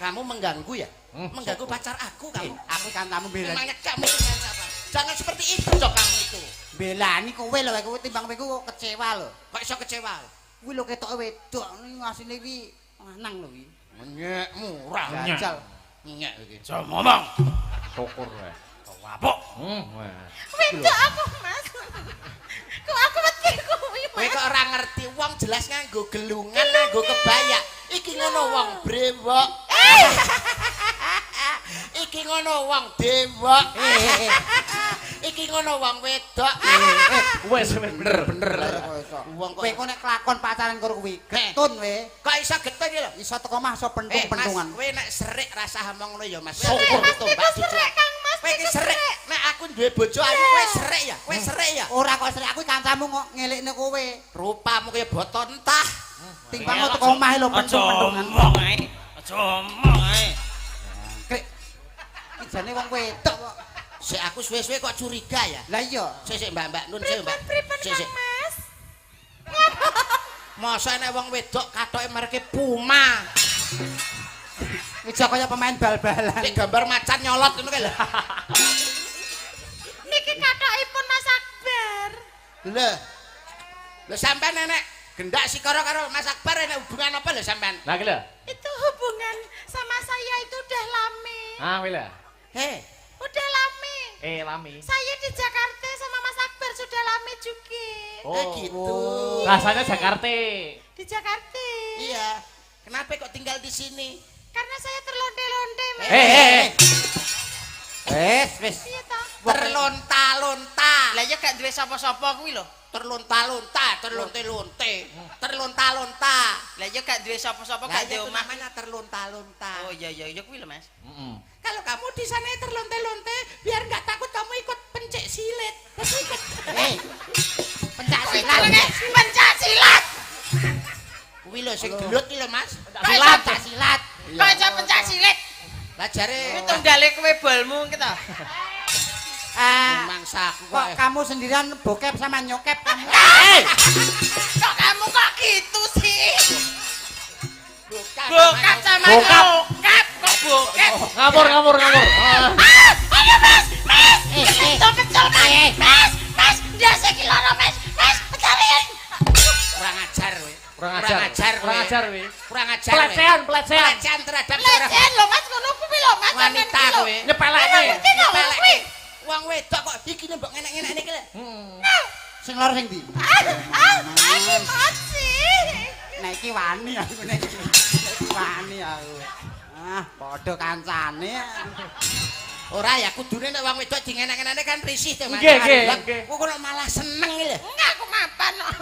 Kamu mengganggu ya? Mengganggu pacar aku kamu. Aku kancamu belani. Memangnya kamu dengan siapa? Jangan seperti itu dong kamu itu. Belani kowe lho, kowe timbang kowe kok kecewa lho. Kok iso kecewa? Kuwi lho ketoke wedok asline iki lanang lho iki. Nyek murah. Jajal. Nyek iki. Aja ngomong. Syukur wae. Wapuk. Wedok aku Mas. Kok aku wedi kuwi Mas. Kowe kok ora ngerti wong jelas nganggo gelungan, nganggo kebaya. Iki ngono wong brewok. Iki ngono wong dewok. Iki ngono wong wedok. Wes bener bener. Wong kowe kok nek kelakon pacaran karo kuwi, getun kowe. Kok iso getun iki lho? Iso teko mah iso pentung-pentungan. Kowe nek serik rasah omong ngono ya Mas. Syukur tombak cucu. Kowe iki serik. Nek aku duwe bojo ayu kowe serik ya? Kowe serik ya? Ora kok serik, aku kancamu kok ngelikne kowe. Rupamu kaya boto entah. Timbang teko omahe lho pentung-pentungan. Aja omong ae. Aja omong ae. Krek. Iki jane wong wedok kok. Sik aku suwe-suwe kok curiga ya. Lah iya. Sik sik Mbak-mbak nun sik Mbak. Pripun Kang Mas? Masa nek wong wedok katoke mereke Puma. Wis kaya pemain bal-balan. Nek gambar macan nyolot ngono kae lho. Niki katokipun Lho. Lho sampean enek gendak sikara karo Mas Akbar enek hubungan apa lho sampean? Lah iki lho. Itu hubungan sama saya itu udah lame. Ah, kuwi lho. Heh, udah lame. Lami. Saya di Jakarta sama Mas Akbar sudah lame juga. Oh, gitu. Rasanya Jakarta. Di Jakarta. Iya. Kenapa kok tinggal di sini? Karena saya terlonte-lonte, Mas. Wis. Iya toh. Terlonta-lonta. Lah ya gak duwe sapa-sapa kuwi lho. Terlonta-lonta, terlonte-lonte, terlonta-lonta. Lah ya gak duwe sapa-sapa, Lah gak duwe itu omah. namanya terlonta-lonta. Oh iya iya iya kuwi lho, Mas. Heeh. Kalau kamu di sana terlonte-lonte, biar nggak takut kamu ikut pencak silet. Terus ikut. Pencak silat. Pencak silat. Kuwi lho sing gelut iki lho, Mas. Silat, pencak silat. Kok iso pencak silet? Lah jare Kuwi tunggale kowe bolmu ki to. mangsa aku Kok kamu sendirian bokep sama nyokep kamu? Kok kamu kok gitu sih? Bokap Bokap sama Bokap. nyokap kok bokep. Ngawur ngawur ngawur. Ayo Mas, Mas. Pecel-pecel Mas. Mas, Mas, ndase iki loro Mas. Mas, cariin. Kurang ajar kowe. Kurang ajar. Kurang Kurang ajar ajar kowe. Kurang ajar. kowe. Pelecehan, pelecehan. Pelecehan terhadap seorang Pelecehan lho Mas ngono kuwi lho Mas. wanita kowe. Nyepelekne. Nyepelekne. Wong wedok kok iki mbok ngenek-ngenekne iki lho. Sing loro sing ndi? Ah, iki Nek iki wani aku nek iki. Wani aku. Ah, padha kancane. Ora ya kudune nek wong wedok dingenek-ngenekne kan risih to Mas. Nggih, nggih, Lah, nggih. Kok kok malah seneng iki lho. Enggak aku mapan kok.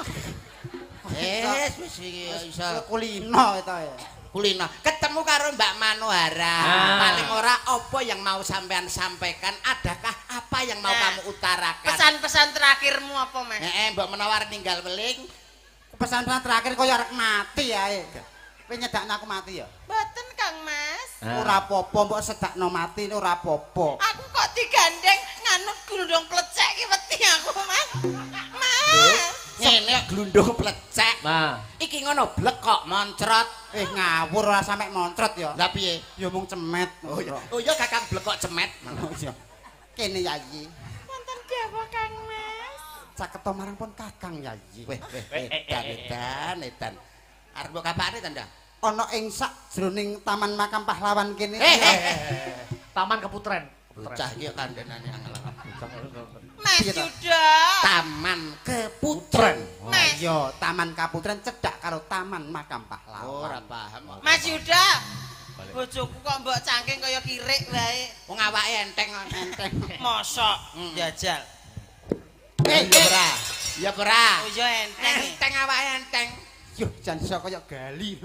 Wis iki iso Kulino itu ya. kulino. Ketemu karo Mbak Manohara. Ah. Paling ora apa yang mau sampean sampaikan, adakah apa yang mau Nah, kamu utarakan? Pesan-pesan terakhirmu apa, Mas? Heeh, mbok menawa arep ninggal weling. Pesan-pesan terakhir koyo arek mati ae. Kowe nyedakno aku mati ya? Mboten Kang Mas. Ora apa-apa mbok sedakno mati ora apa-apa. Aku kok digandeng nganut glundung plecek iki wedi aku, Mas. Mas. Ngene kok glundung plecek. Nah, Iki ngono blek kok moncrot. Ngawur ora sampe moncrot ya. Lah piye? Ya mung cemet. Oh iya. Oh iya Kakang blek kok cemet. Oh iya. Kene Yayi. Wonten dawuh Kang Mas. Caketo marang pun Kakang Yayi. Weh, weh, edan, edan, edan. Arep mbok kapakne ta, Nda? Ana ing sakjroning Taman Makam Pahlawan kene. Taman Keputren. Bocah iki kok kandhanane angel. Mas Piye to? Yuda. Taman Keputren. Mas. Iya, Taman Kaputren cedhak karo Taman Makam Pahlawan. Ora paham kok. Mas Yuda. Bojoku kok mbok cangking kaya kirik wae. Wong awake enteng kok. Enteng. Mosok jajal. Iya ora. Iya ora. Oh iya enteng. Enteng awake enteng. Yuh, jan iso kaya gali.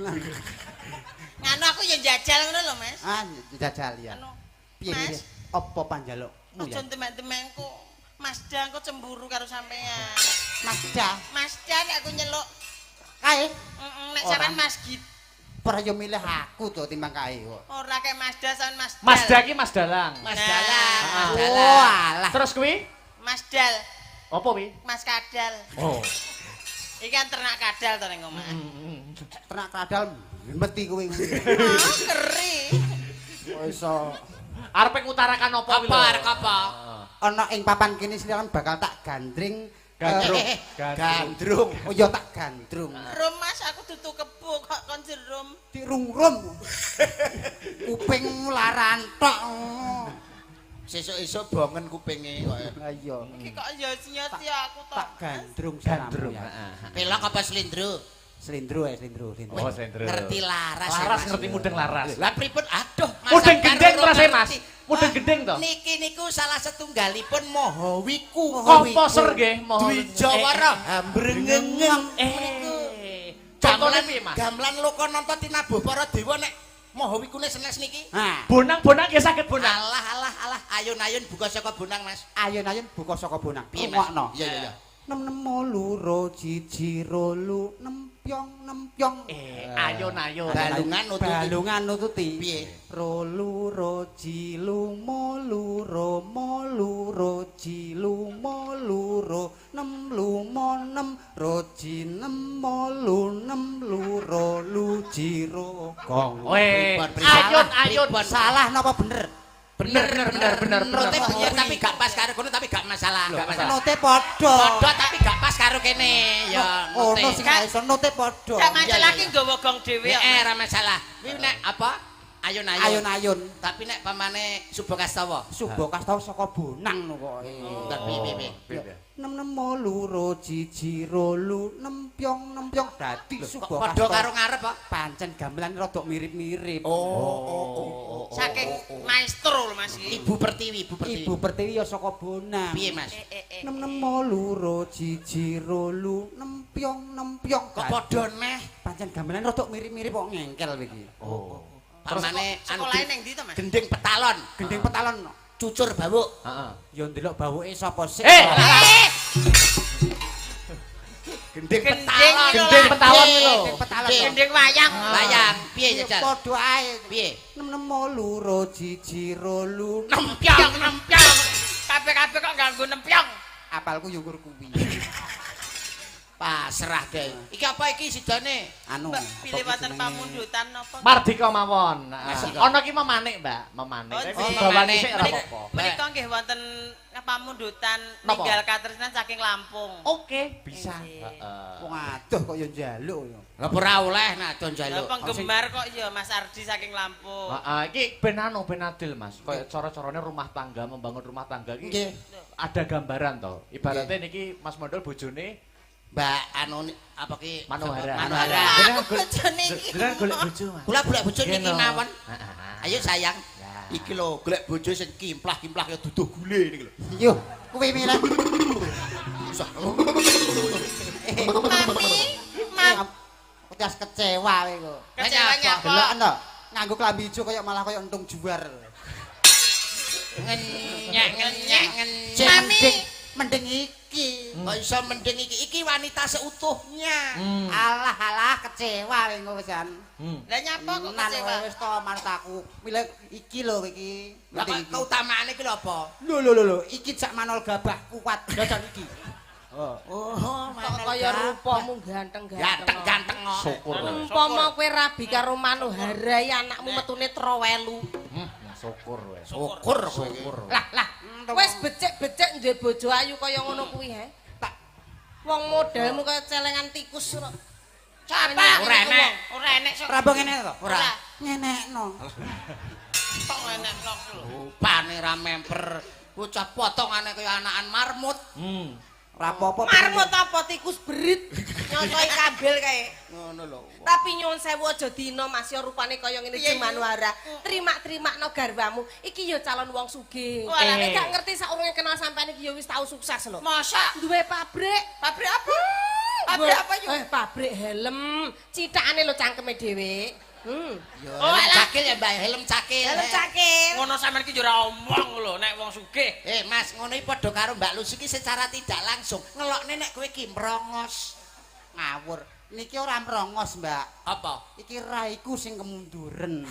Nganu aku ya jajal ngono lho, Mas. Ah, jajal ya. Anu, Piye Mas. piye? Apa panjalukmu Aja ya? demek-demekku. Mas Da engko cemburu karo sampean. Mas Da, Mas Da nek aku nyeluk, kae heeh, nek Ora. sampean Mas Git. ora yo milih aku to timbang kae kok. Ora kayak Mas Da sampean Mas Dal. Mas Da ki Mas Dalang. Mas Nah. Dalang, Mas Ah. Oh, Dalang. alah. Terus kuwi Mas Dal, apa kuwi? Mas Kadal. Oh. Iki kan ternak kadal to ning omah. Ternak kadal mesti kowe kuwi. Oh, keri. Kok iso Arepe ngutarakan apa kuwi Apa lho? arep apa? ana ing papan kene silakan bakal tak gandring Gandrung. Gandrung. Oh iya tak gandrung. Rum Mas, aku dudu kebo kok kon jerum. Dirungrum. Kupingmu laran tok. Sesuk-esuk bongen kupinge kok. Lah iya. Iki kok ya sia-sia aku to. Tak gandrung Gandrung. salahmu ya. Pelok apa slindro? Slindro ya, slindro, slindro. Oh, slendro. Ngerti laras. ya, Laras Mas. ngerti mudeng laras. Lah pripun? Aduh, Mas Mudeng Akbar gendeng ora terus e, Mas. ngerti. Mudeng Wah, gendeng to. Niki niku salah setunggalipun Mahawiku. Komposer nggih, Maha. Dwijawara hambrengengeng. Contohnya Gamelan piye, Mas? Gamelan Lokananta tinabuh para dewa nek Mahawikune senes niki. Nah, Bonang-bonang nggih saged bonang. Alah alah alah ayun-ayun buka saka bonang, Mas. ayun-ayun buka saka bonang. Piye, Mas? Rungokno. Iya iya iya. Nem nem loro siji rolu nempyong nempyong. Ayun-ayun. Balungan nututi. Balungan nututi. Piye? Rolu roji lumo luro mo luro ji lumo luro nem lumo nem roji nem molu nem luro lu jiro gong. Weh, Pripun, pripun. ayun-ayun. Pripun. Salah napa bener? Bener bener bener bener. Note bener tapi gak pas karo kono tapi gak masalah, gak masalah. Note padha. Padha tapi gak pas karo kene ya. Ono sing iso note padha. Gak masalah ki nggawa gong dhewe kok. Ora masalah. Kuwi nek apa? Ayun-ayun. Ayun-ayun. Tapi nek pamane Subokastawa. Subokastawa saka Bonang no kok. Entar piye piye. 6 6 2 1 2 nempyong nempyong dadi Subokastawa. Padha karo ngarep kok. Pancen gamelan rada mirip-mirip. Oh. Saking maestro lho Mas iki. Ibu Pertiwi, Ibu Pertiwi. Ibu Pertiwi ya saka Bonang. Piye Mas? 6 6 2 1 2 nempyong nempyong. Kok padha neh? Pancen gamelan rada mirip-mirip kok ngengkel iki. Oh. Pamane sekolahe ning ndi to Mas? Gending Petalon. Gending Petalon. Cucur bawuk. Heeh. Ya ndelok bawuke sapa sik. Gending Petalon. Gending Petalon lho. Gending wayang. Wayang. Piye jajal? Padha ae. Piye? 6 6 2 1 2 nempyong nempyong. Kabeh-kabeh kok ganggu nempyong. Apalku yo ngukur kuwi. Pasrah deh. Iki apa iki sidane? Anu, pilih wonten pamundutan napa? Mardika mawon. Ana ki memanik, Mbak, memanik. Tapi bawani sik ora apa-apa. Menika nggih wonten pamundutan ninggal katresnan saking Lampung. Oke, bisa. Heeh. Wong adoh kok ya njaluk ya. Lah ora oleh nek adoh njaluk. Lah penggemar kok ya Mas Ardi saking Lampung. Heeh, iki ben anu ben adil, Mas. Kaya cara-carane rumah tangga, membangun rumah tangga iki ada gambaran to. Ibaratnya niki Mas Mondol bojone Mbak anu apa ki Manohara. Manohara. Aku bojone iki. Jenengan golek bojo, Mas. Kula golek bojo niki mawon. Ayo sayang. Iki lho golek bojo sing kimplah-kimplah kaya duduh gule niki lho. Yo, kuwi milih. Mami, mam. Aku kecewa kowe kok. Kecewa nyapa? Deloken to. Nganggo klambi ijo kaya malah kaya entung juar. Ngenyek ngenyek ngenyek. Mami, mending iki. Kok iso mending iki? Iki wanita seutuhnya. Alah alah kecewa kowe wisan. Lah nyapa kok kecewa? Wis to manut aku. Milih iki lho iki. Lah kok keutamaane iki lho apa? Lho lho lho, iki jak manol gabah kuat jajal iki. Oh, kok kaya rupamu ganteng-ganteng. Ganteng-ganteng kok. Syukur. Umpama kowe rabi karo Manohara anakmu metune trowelu. Syukur wes. Syukur syukur. Lah lah wis becik-becik duwe bojo ayu kaya ngono kuwi he. Tak wong modelmu kaya celengan tikus kok. Sapa? Ora enek. Ora enek sok. Ora mbok ngene to? Ora. Ngenekno. Kok ngenekno lho. Rupane ra memper. Bocah potongane kaya anakan marmut. Ora apa-apa. Marmut apa tikus berit nyotoi kabel kae. Ngono lho. Tapi nyuwun sewu aja dina Mas ya rupane kaya ngene iki Manohara. Terima-terimakno garwamu. Iki ya calon wong sugih. Nek gak ngerti saurunge kenal sampean iki ya wis tau sukses lho. Masa duwe pabrik? Pabrik apa? Pabrik apa yo? Pabrik helm. Cithakane lho cangkeme dhewe. Oh, helm cakil ya Mbak, helm cakil. Helm cakil. Ngono sampean iki yo ora omong lho nek wong sugih. Mas, ngono iki padha karo Mbak Lucy iki secara tidak langsung ngelokne nek kowe iki mrongos. Ngawur. Niki ora mrongos, Mbak. Apa? Iki raiku sing kemunduren.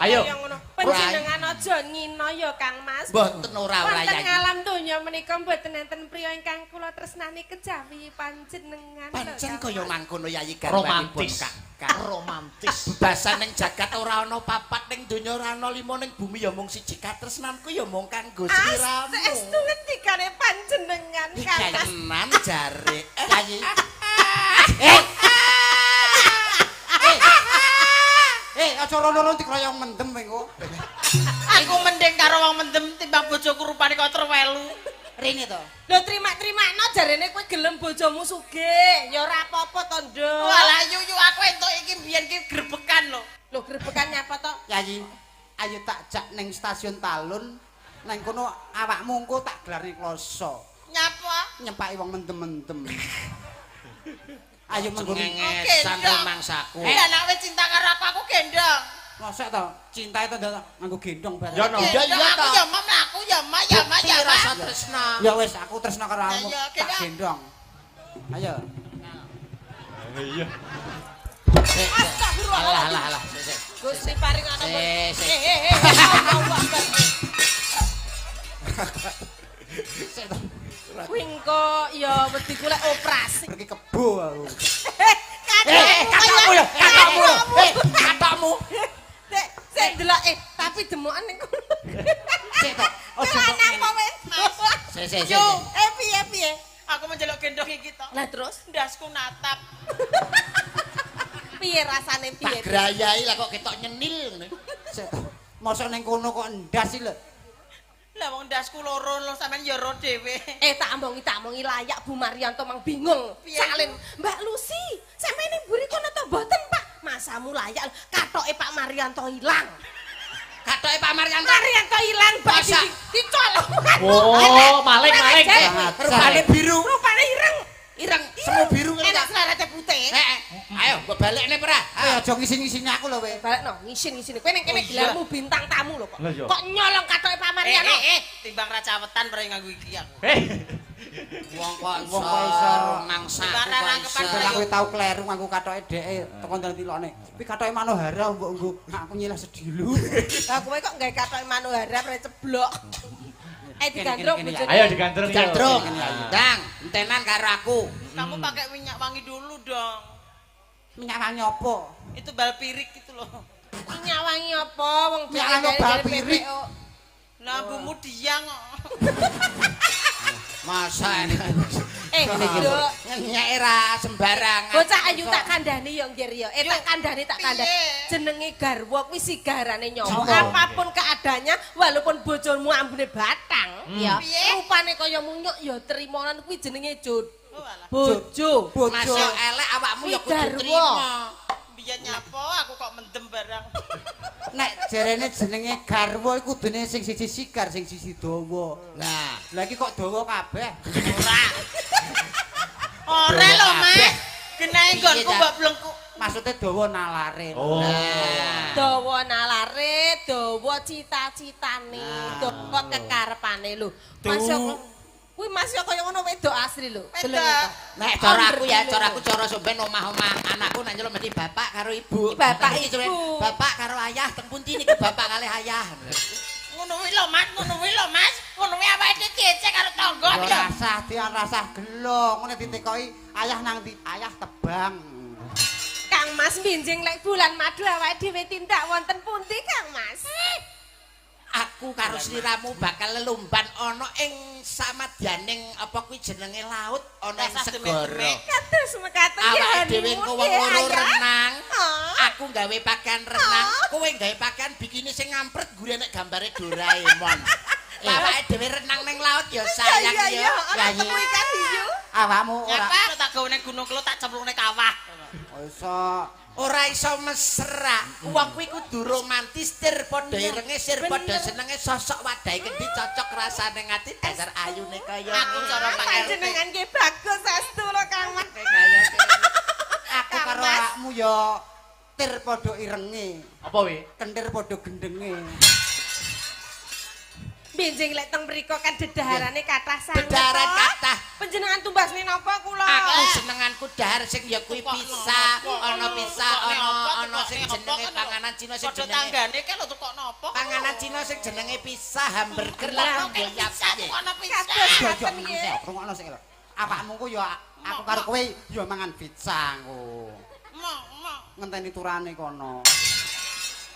Ayo. Panjenengan aja ngina ya, Kang Mas. Mboten ora ora Wonten ngalam donya menika mboten enten priya ingkang kula tresnani kejawi panjenengan. Pancen kaya mangkono Yayi garwanipun Kak. Romantis. Bebasan ning jagat ora ana papat ning donya ora ana lima ning bumi ya mung siji katresnanku ya mung kanggo sliramu. Saestu ngendikane panjenengan Kang Mas. Tenan jare. Yayi. Aja rono-rono dikroyong mendem kowe engko. Aku mending karo wong mendem timbang bojoku rupane kok terwelu. Rene to. Lho terima-terimano jarene kowe gelem bojomu sugih. Ya ora apa-apa to, Nduk. Walah yuyu aku entuk iki mbiyen ki grebekan lho. Lho grebekan nyapa to? Yayi, ayo tak jak ning stasiun Talun. Nang kono awakmu engko tak gelarne kloso. Nyapa? Nyepaki wong mendem-mendem. Ayo mengko ngengesan rumangsaku. Lah nek wis cinta karo aku, aku gendong. Mosok to, cinta itu ndak nganggo gendong bareng. Ya no. Ya iya to. Aku ya mlaku ya ma ya ma ya ma. Rasa tresna. Ya wis aku tresna karo awakmu. Tak gendong. Ayo. Iya. Astagfirullah. Alah alah alah. Gusti paring ana. Kuwi engko ya wedi ku lek operasi. Pergi kebo aku. Katokmu lho, katokmu lho. Katokmu. Sik, sik ndelok tapi demokan ning kono. Sik to. Aja Lanang apa wedok? Sik. Yo, piye? Aku menjelok gendong iki to. Lah terus ndasku natap. Piye rasane piye? Tak grayai lah kok ketok nyenil ngene. Sik to. Mosok ning kono kok ndas iki lho. Lah wong ndasku loro lho sampean ya ro dhewe. Tak omongi layak Bu Marianto mang bingung. Salin, Mbak Lucy, sampeyan ning mburi kono to mboten, Pak? Masamu layak katoke Pak Marianto ilang. Katoke Pak Marianto. Marianto ilang, Pak. Dicolok. Oh, maling. Rupane biru. Rupane ireng. Ireng, semu biru ngene ta. Enak slerete putih. Heeh. Ayo, mbok balekne ora? Ayo aja ngisin-ngisini aku lho kowe. Balekno, ngisin-ngisini. Kowe ning kene gelarmu bintang tamu lho kok. Kok nyolong katoke Pak Marianto? Timbang ra cawetan ora nganggo iki aku. Wong kok iso mangsa. Aku tau kleru nganggo katoke dheke teko ndelok tilokne. Kuwi katoke Manohara mbok nggo aku nyilah sedilu. Lah kowe kok gawe katoke Manohara pre ceblok. Digandrung bojone. Ayo digandrung. Digandrung. Dang, entenan karo aku. Kamu pakai minyak wangi dulu dong. Minyak wangi apa? Itu bal pirik gitu loh. Minyak wangi apa? Wong bal pirik. Lah ambumu diang kok. Masa ngenyek ra sembarangan. Bocah ayu tak kandhani ya nggir ya. Tak kandhani. Jenenge garwa kuwi sigarane nyawa. Apapun keadaannya walaupun bojomu ambune batang ya, rupane kaya munyuk ya trimonan kuwi jenenge bojo. Masuk elek awakmu ya kudu trimo. Biyen nyapa aku kok mendem barang. Nek jarene jenenge garwa iku kudune sing siji sigar sing siji dawa. Nah, lha iki kok dawa kabeh. Ora. Ora lho, Mas. Genahe nggonku mbok blengku. Maksude dawa nalare. Oh. Dawa nalare, dawa cita-citane, dawa kekarepane lho. Mas kuwi Mas yo kaya ngono wedok asli lho. Nek cara aku ya, cara aku cara sampean omah-omah anakku nek nyeluk mesti bapak karo ibu. Bapak ibu. Bapak karo ayah teng pundi niki bapak kalih ayah. Ngono kuwi lho Mas, ngono kuwi lho Mas. Ngono kuwi awake dhewe diecek karo tangga lho. Rasah dian rasah gelo, ngene ditekoki ayah nang ndi? Ayah tebang. Kang Mas binjing lek bulan madu awake dhewe tindak wonten pundi Kang Mas? Aku karo sliramu bakal lelumban ana ing samadyaning apa kuwi jenenge laut ana ing segara. Kados mekaten ya. Awake dhewe engko wong loro renang. Aku gawe pakaian renang, kowe gawe pakaian bikini sing ngampret gure nek gambare Doraemon. Awake dhewe renang ning laut ya sayang ya. Ana temu ikan hiu. Awakmu ora tak gawe ning gunung kelo tak cemplungne kawah. Iso ora iso mesra. Wong kuwi kudu romantis, tir padha irenge, sir padha senenge, sosok wadahe kendi cocok rasane ngati dasar ayune kaya aku cara panjenengan nggih bagus saestu lho Kang Mas. Aku karo awakmu ya tir padha irenge. Apa wi? Kentir padha gendenge. Benjing lek teng mriku kan dedaharane kathah sanget. Dedaharan kathah. Panjenengan tumbasne napa kula? Aku senenganku dahar sing ya kuwi pizza, ana pizza, ana sing jenenge panganan Cina sing jenenge tanggane ke lho tukok napa? Panganan Cina sing jenenge pizza, hamburger lan pizza. Tukokno pizza. Rungokno sik lho. Awakmu ku ya aku karo kowe ya mangan pizza engko. Ngenteni turane kono.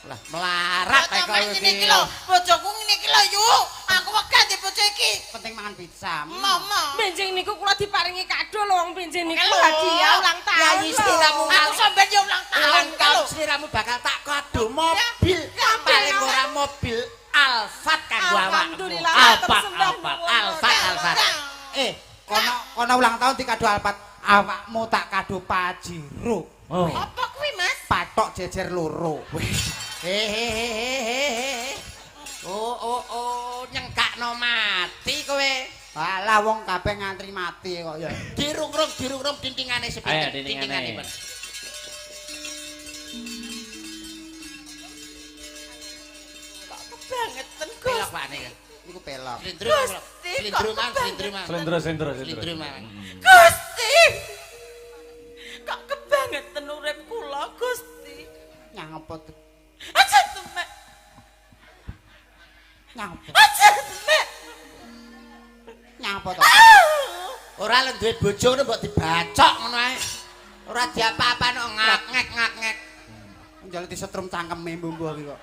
Lah melarat kok ngene iki lho, bojoku ngene iki lho yu. Aku wegah di bojo iki. Penting mangan pizza. Mama. Benjing niku kula diparingi kado lho wong benjing niku hadiah ulang tahun. Ya sliramu aku sampean yo ulang tahun. Ulang tahun sliramu bakal tak kado mobil. Paling ora mobil Alphard kanggo awakmu. Alphard, Alphard, Alphard. Kono ulang tahun dikado Alphard, awakmu tak kado Pajero. Apa kuwi, Mas? Patok jejer loro. Hehehehehe. Oh, nyengkakno mati kowe. Alah wong kabeh ngantri mati kok ya. Dirungrung dintingane sepinten dintingane. Kok kebangetan Gusti. Pelok pakne. Niku pelok. Slindro mang, slindro mang. Gusti. Kok kebangetan urip kula Gusti. Nyang apa? Aja temek. Nyapa? Aja temek. Nyapa to? Ora lek duwe bojo ngono mbok dibacok ngono ae. Ora diapa-apano ngak-ngek. Njaluk disetrum cangkeme mbombo iki kok.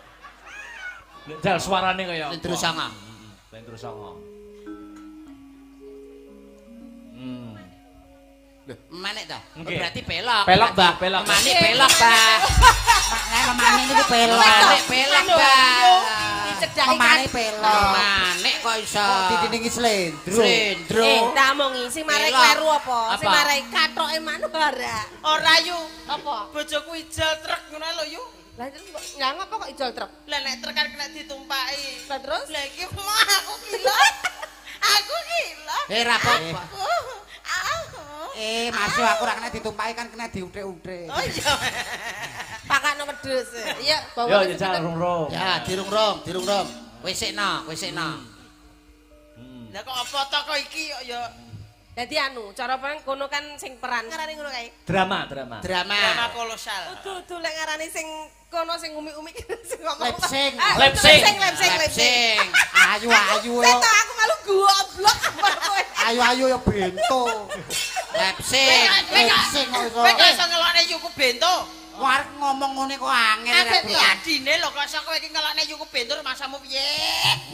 Jal suarane kaya Slendro sanga. Slendro sanga. Lho, manik ta? Berarti pelok. Pelok, Mbah, pelok. Manik pelok, Mbah. Maknane memanik niku pelok. Manik pelok, Mbah. Dicedhaki Memane pelok. Manik kok iso. Kok ditiningi slendro. Slendro. Eh, tak omongi sing marai kleru apa? Sing marai kathoke Manohara. Ora yu. Apa? Bojoku ijol truk ngono lho yu. Lah terus lha ngapa kok ijol truk? Lah nek truk kan kena ditumpaki. Lah terus? Lah iki aku gila. Aku gila. Eh, ra apa-apa. Eh, masuk aku ora kena ditumpaki kan kena diuthik-uthik. Oh iya. Pakakno wedhus. Iya, bawa. Yo jajal rung-rung. Ya, dirung-rung, dirung-rung. Kowe sikno, kowe sikno. Lah kok apa to kok iki kok ya. Dadi anu, cara peran kono kan sing peran. Ngarani ngono kae. Drama, drama. Drama. Drama kolosal. Udu-udu lek ngarani sing kono sing umi-umi sing ngomong. Lip sync. Lip sync. Lip sync, lip sync. Ayu-ayu. Seto aku malu goblok apa kowe. Ayu-ayu ya bento. Lip sync. Lip sync kok iso. Kowe kok iso ngelokne yuku bento? Warek ngomong ngene kok angel rek. Adine lho kok iso kowe iki ngelokne yuku bento masamu piye?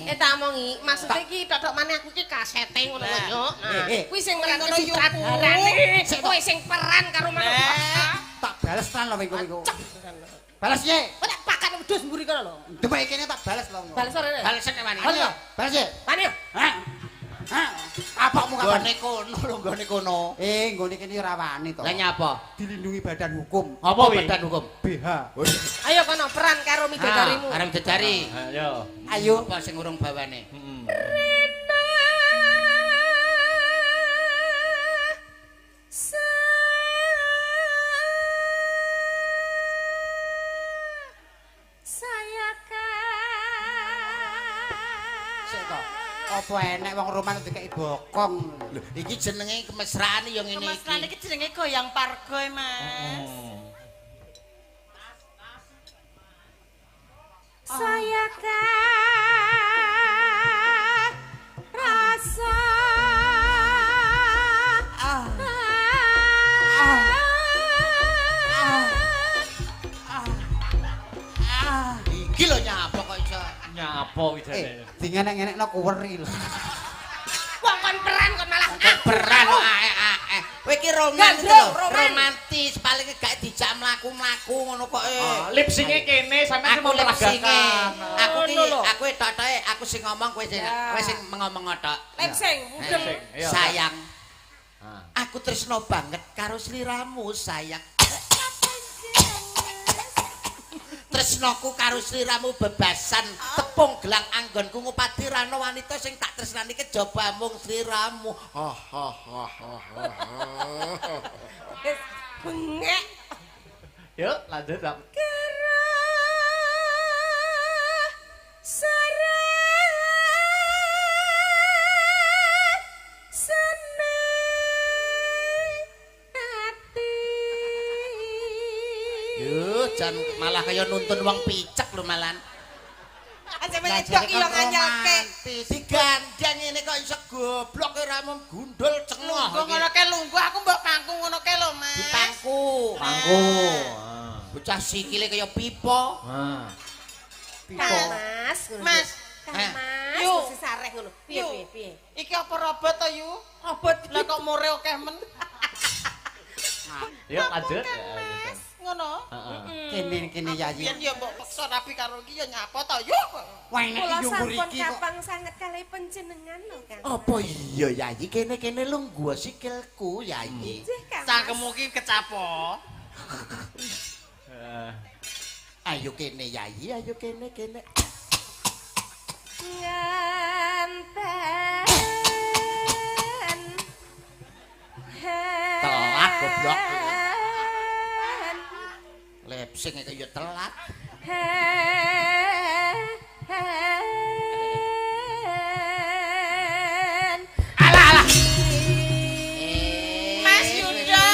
Eh tak omongi, maksude iki tok-tok maneh aku iki kasete ngono lho yo. Nah, kuwi sing peran sutradarane. Kowe sing peran karo Manohara. Tak bales tenan lho kowe iku. Bales ye. Kowe tak pakan wedhus mburi kono lho. Demek kene tak bales lho. Bales ora? Bales nek wani. Bales ye. Wani. Hah? Hah? Apakmu kapan? Nggone kono lho, nggone kono. Eh, nggone kene ora wani to. Lah nyapa? Dilindungi badan hukum. Apa badan hukum? BH. Ayo kono peran karo midodarimu. Karo midodari. Ayo. Ayo. Apa sing urung bawane? Heeh. Apa enek wong roman dikeki bokong. Lho, iki jenenge kemesraan ya ngene iki. Kemesraan iki jenenge goyang pargoy, Mas. Saya rasa iki lho nyapa kok iso. Nyapa wijane. Dingenek-ngenekno kuweri lho. Wong kon peran kon malah peran kok ae-ae. Kowe iki romantis paling gak dijak mlaku-mlaku ngono kok. Lip sync-e kene sampeyan sing memperagakan. Aku ki aku tok-toke aku sing ngomong kowe sing kowe sing ngomong tok. Lip sync mudeng. Sayang. Aku tresno banget karo sliramu, sayang. Tresnoku karo sliramu bebasan tepung gelang anggonku ngupadi rana wanita sing tak tresnani kejaba mung sliramu. Ha ha ha ha. Bengek. Yuk lanjut. Jan malah kaya nuntun wong picek lho malan. Aja wedok iki yo nganyelke. Digandeng ngene kok iso goblok ora mung gundul cengoh. Lungguh ngono kae lungguh aku mbok pangku ngono kae lho, Mas. Dipangku. Pangku. Bocah sikile kaya pipa. Heeh. Pipa. Mas, Mas. Mas, Yu. mesti sareh ngono. Piye piye piye. Iki apa robot to, Yu? Robot. Lah kok more akeh men. Yuk lanjut. Mas, ngono. Kene-kene Yayi. Biyen ya mbok peksa rapi karo iki ya nyapa to, Yu? Wah, nek Kula yo sampun mriki kok. kapang sanget kalih panjenengan lho, Kang. Apa iya Yayi kene-kene lungguh sikilku Yayi. Nggih, Kang. Cangkemmu ki kecapo. Ayo kene Yayi, ayo kene kene. Nganten. Telat goblok. Lip sync kaya telat. Alah alah. Mas Yuda.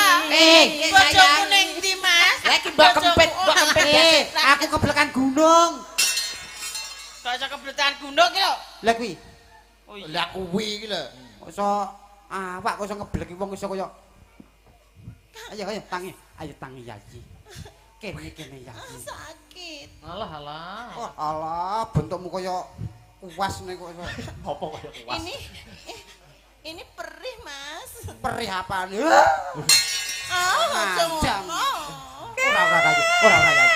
Bojoku ning ndi, Mas? Lah iki mbok kempit, mbok kempit. Aku keblekan gunung. Kok iso keblekan gunung ki lho? Lah kuwi. Oh iya. Lah kuwi iki lho. Kok iso awak kok iso ngebleki wong iso kaya. Ayo ayo tangi, ayo tangi Yayi. Kene kene Yayi. Sakit. Alah alah. Oh alah, bentukmu kaya kuas nek kok iso. Apa kaya kuas? Ini Ini perih, Mas. Perih apaan? Ah, aja ngono. Ora kaya. Ora kaya.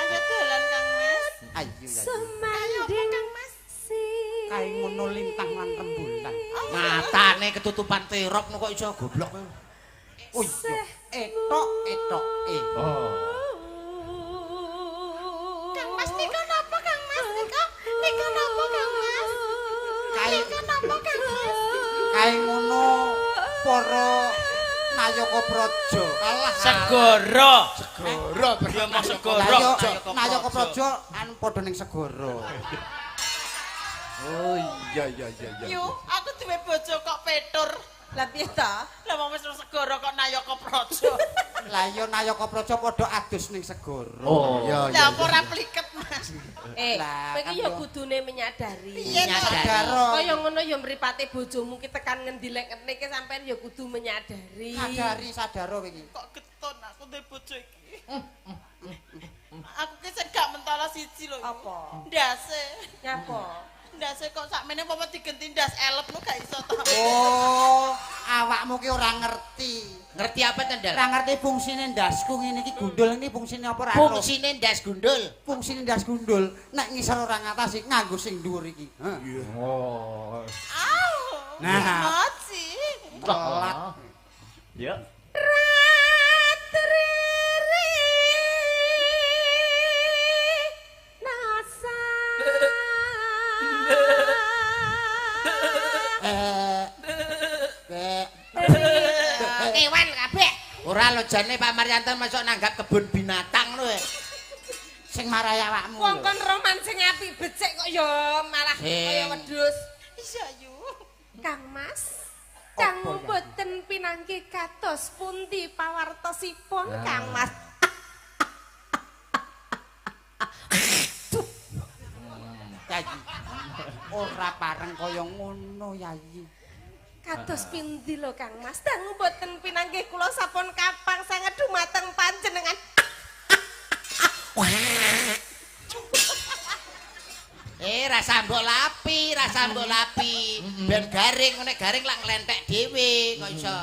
Ayo dolan, Kang Mas. Ayo ya. Semanding Kang Mas. Kae ngono lintang lan rembulan. Matane ketutupan terop kok iso goblok. Oh iya. Etok etok e. Oh. Kang Mas nika napa Kang Mas nika? Nika napa Kang Mas? Nika napa Kang Mas? Kae ngono para Nayaka Praja. Alah Segara. Segara Ya mau segara. Nayaka Praja anu padha ning segara. Oh iya iya iya iya. Yu, aku duwe bojo kok petur. Lah piye ta? Lah wong wis segara kok Nayaka Praja. Lah iya Nayaka Praja padha adus ning segara. Oh. Iya Lah apa ora pliket, Mas? Eh, kowe iki ya kudune menyadari. Piye to? Kaya ngono ya mripate bojomu ki tekan ngendi lek ngene iki sampean ya kudu menyadari. Sadari sadaro kowe iki. Kok getun aku duwe bojo iki. Aku ki sing gak mentala siji lho. Apa? Ndase. Nyapa? Ndase kok sakmene apa digenti ndas elep lu gak iso to. Oh, awakmu ki ora ngerti. Ngerti apa ta, Ndal? Ora ngerti fungsine ndasku ngene iki gundul ini fungsine apa ora? Fungsine ndas gundul. Fungsine ndas gundul nek ngisor ora ngatasi nganggo sing dhuwur iki. Heeh. Oh. Au. Nah. Moci. Telat. Ya. Nasa. Kewan kabeh. Ora lho jane Pak Maryanto masuk nanggap kebun binatang lho. Sing marai awakmu. Wong kon roman sing apik becik kok ya malah kaya wedhus. Iya yu. Kang Mas, kang mboten pinanggih kados pundi pawartosipun Kang Mas. Yayi. Ora pareng kaya ngono, Yayi. Kados pindi lho Kang Mas, dangu mboten pinanggih kula sampun kapang sanget dumateng panjenengan. Eh, rasa mbok lapi, rasa mbok lapi. Ben garing, nek garing lak nglentek dhewe kok iso.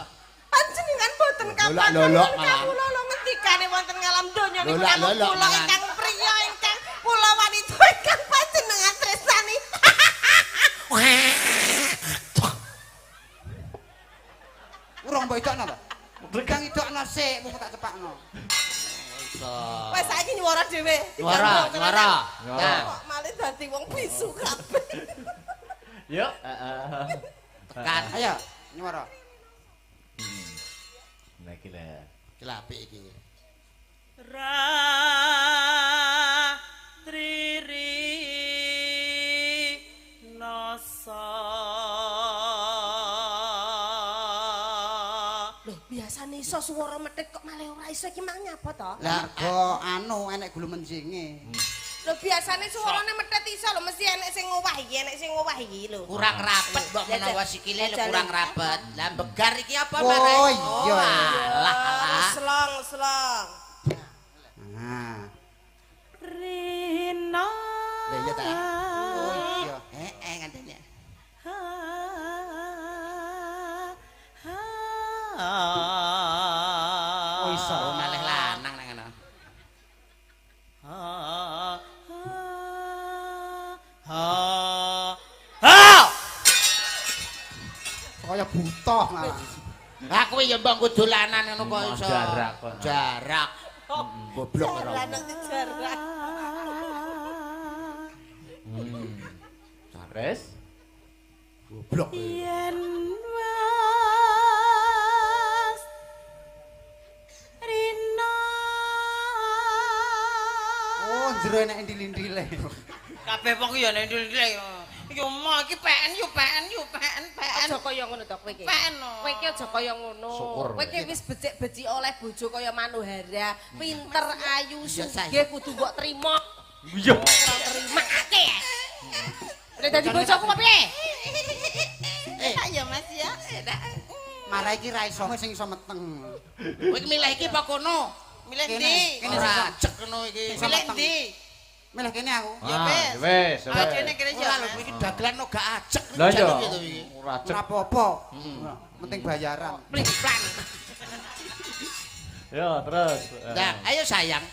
Panjenengan boten kapang kawula lho ngendikane wonten ngalam donya niku namung kula ingkang priya ingkang kula wanita ingkang panjenengan tresnani. Urung mbok idokno to? Kang idokno sik, mung tak cepakno. Wes saiki nyuwara dhewe. Nyuwara, nyuwara. Nah, kok malih dadi wong bisu kabeh. Yuk, heeh. Tekan. Ayo, nyuwara. Nah iki lho. Iki lho apik iki. Ra triri nasa. Loh, biasane iso swara metit kok malah ora iso iki mang nyapa to? Lah mergo anu enek gulu menjinge. Lho biasane suarane metet iso lho mesti enek sing ngowah iki, enek sing ngowah iki lho. Kurang rapet mbok menawa sikile lho kurang rapet. Lah begar iki apa marai? Oh iya. Alah alah. Slong slong. Nah. Rina. Lah iya ta. Oh iya. Heeh ngandene. Oh iso malih lanang nang ngono. Kaya buta malah. Lah kowe ya mbok nggo dolanan ngono kok iso. Jarak kok. Jarak. Goblok ora. Lanang dijarak. Terus goblok. Yen was Rina. Oh, jero enek ndil-ndile. Kabeh wong ya nek ndil-ndile. Yo mo iki PN yo PN yo PN PN. Aja kaya ngono to kowe iki. PN. Kowe iki aja kaya ngono. Kowe iki wis becik-becik oleh bojo kaya Manohara, pinter, ayu, sugih kudu mbok trima. Iya. Terimake. Nek dadi bojoku apa piye? Enak ya Mas ya. Marai iki ra iso sing iso meteng. Kowe iki milih iki apa kono? Milih ndi? Ora cek kono iki. Milih ndi? Milih kene aku. Ya wis. Wis. Awake dhewe kene Ora lho iki dagelan no gak ajek. Lah iya. Iki. Ora ajek. Ora apa-apa. Penting bayaran. Pling-plang. Yo, terus. Nah, ayo sayang.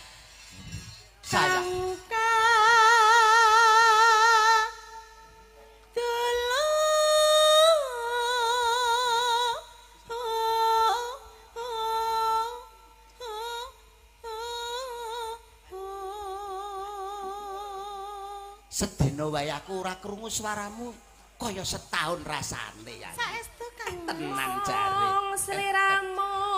Sayang. Sedina wae aku ora krungu suaramu kaya setahun rasane ya. Saestu Kang. Tenan jare. Sliramu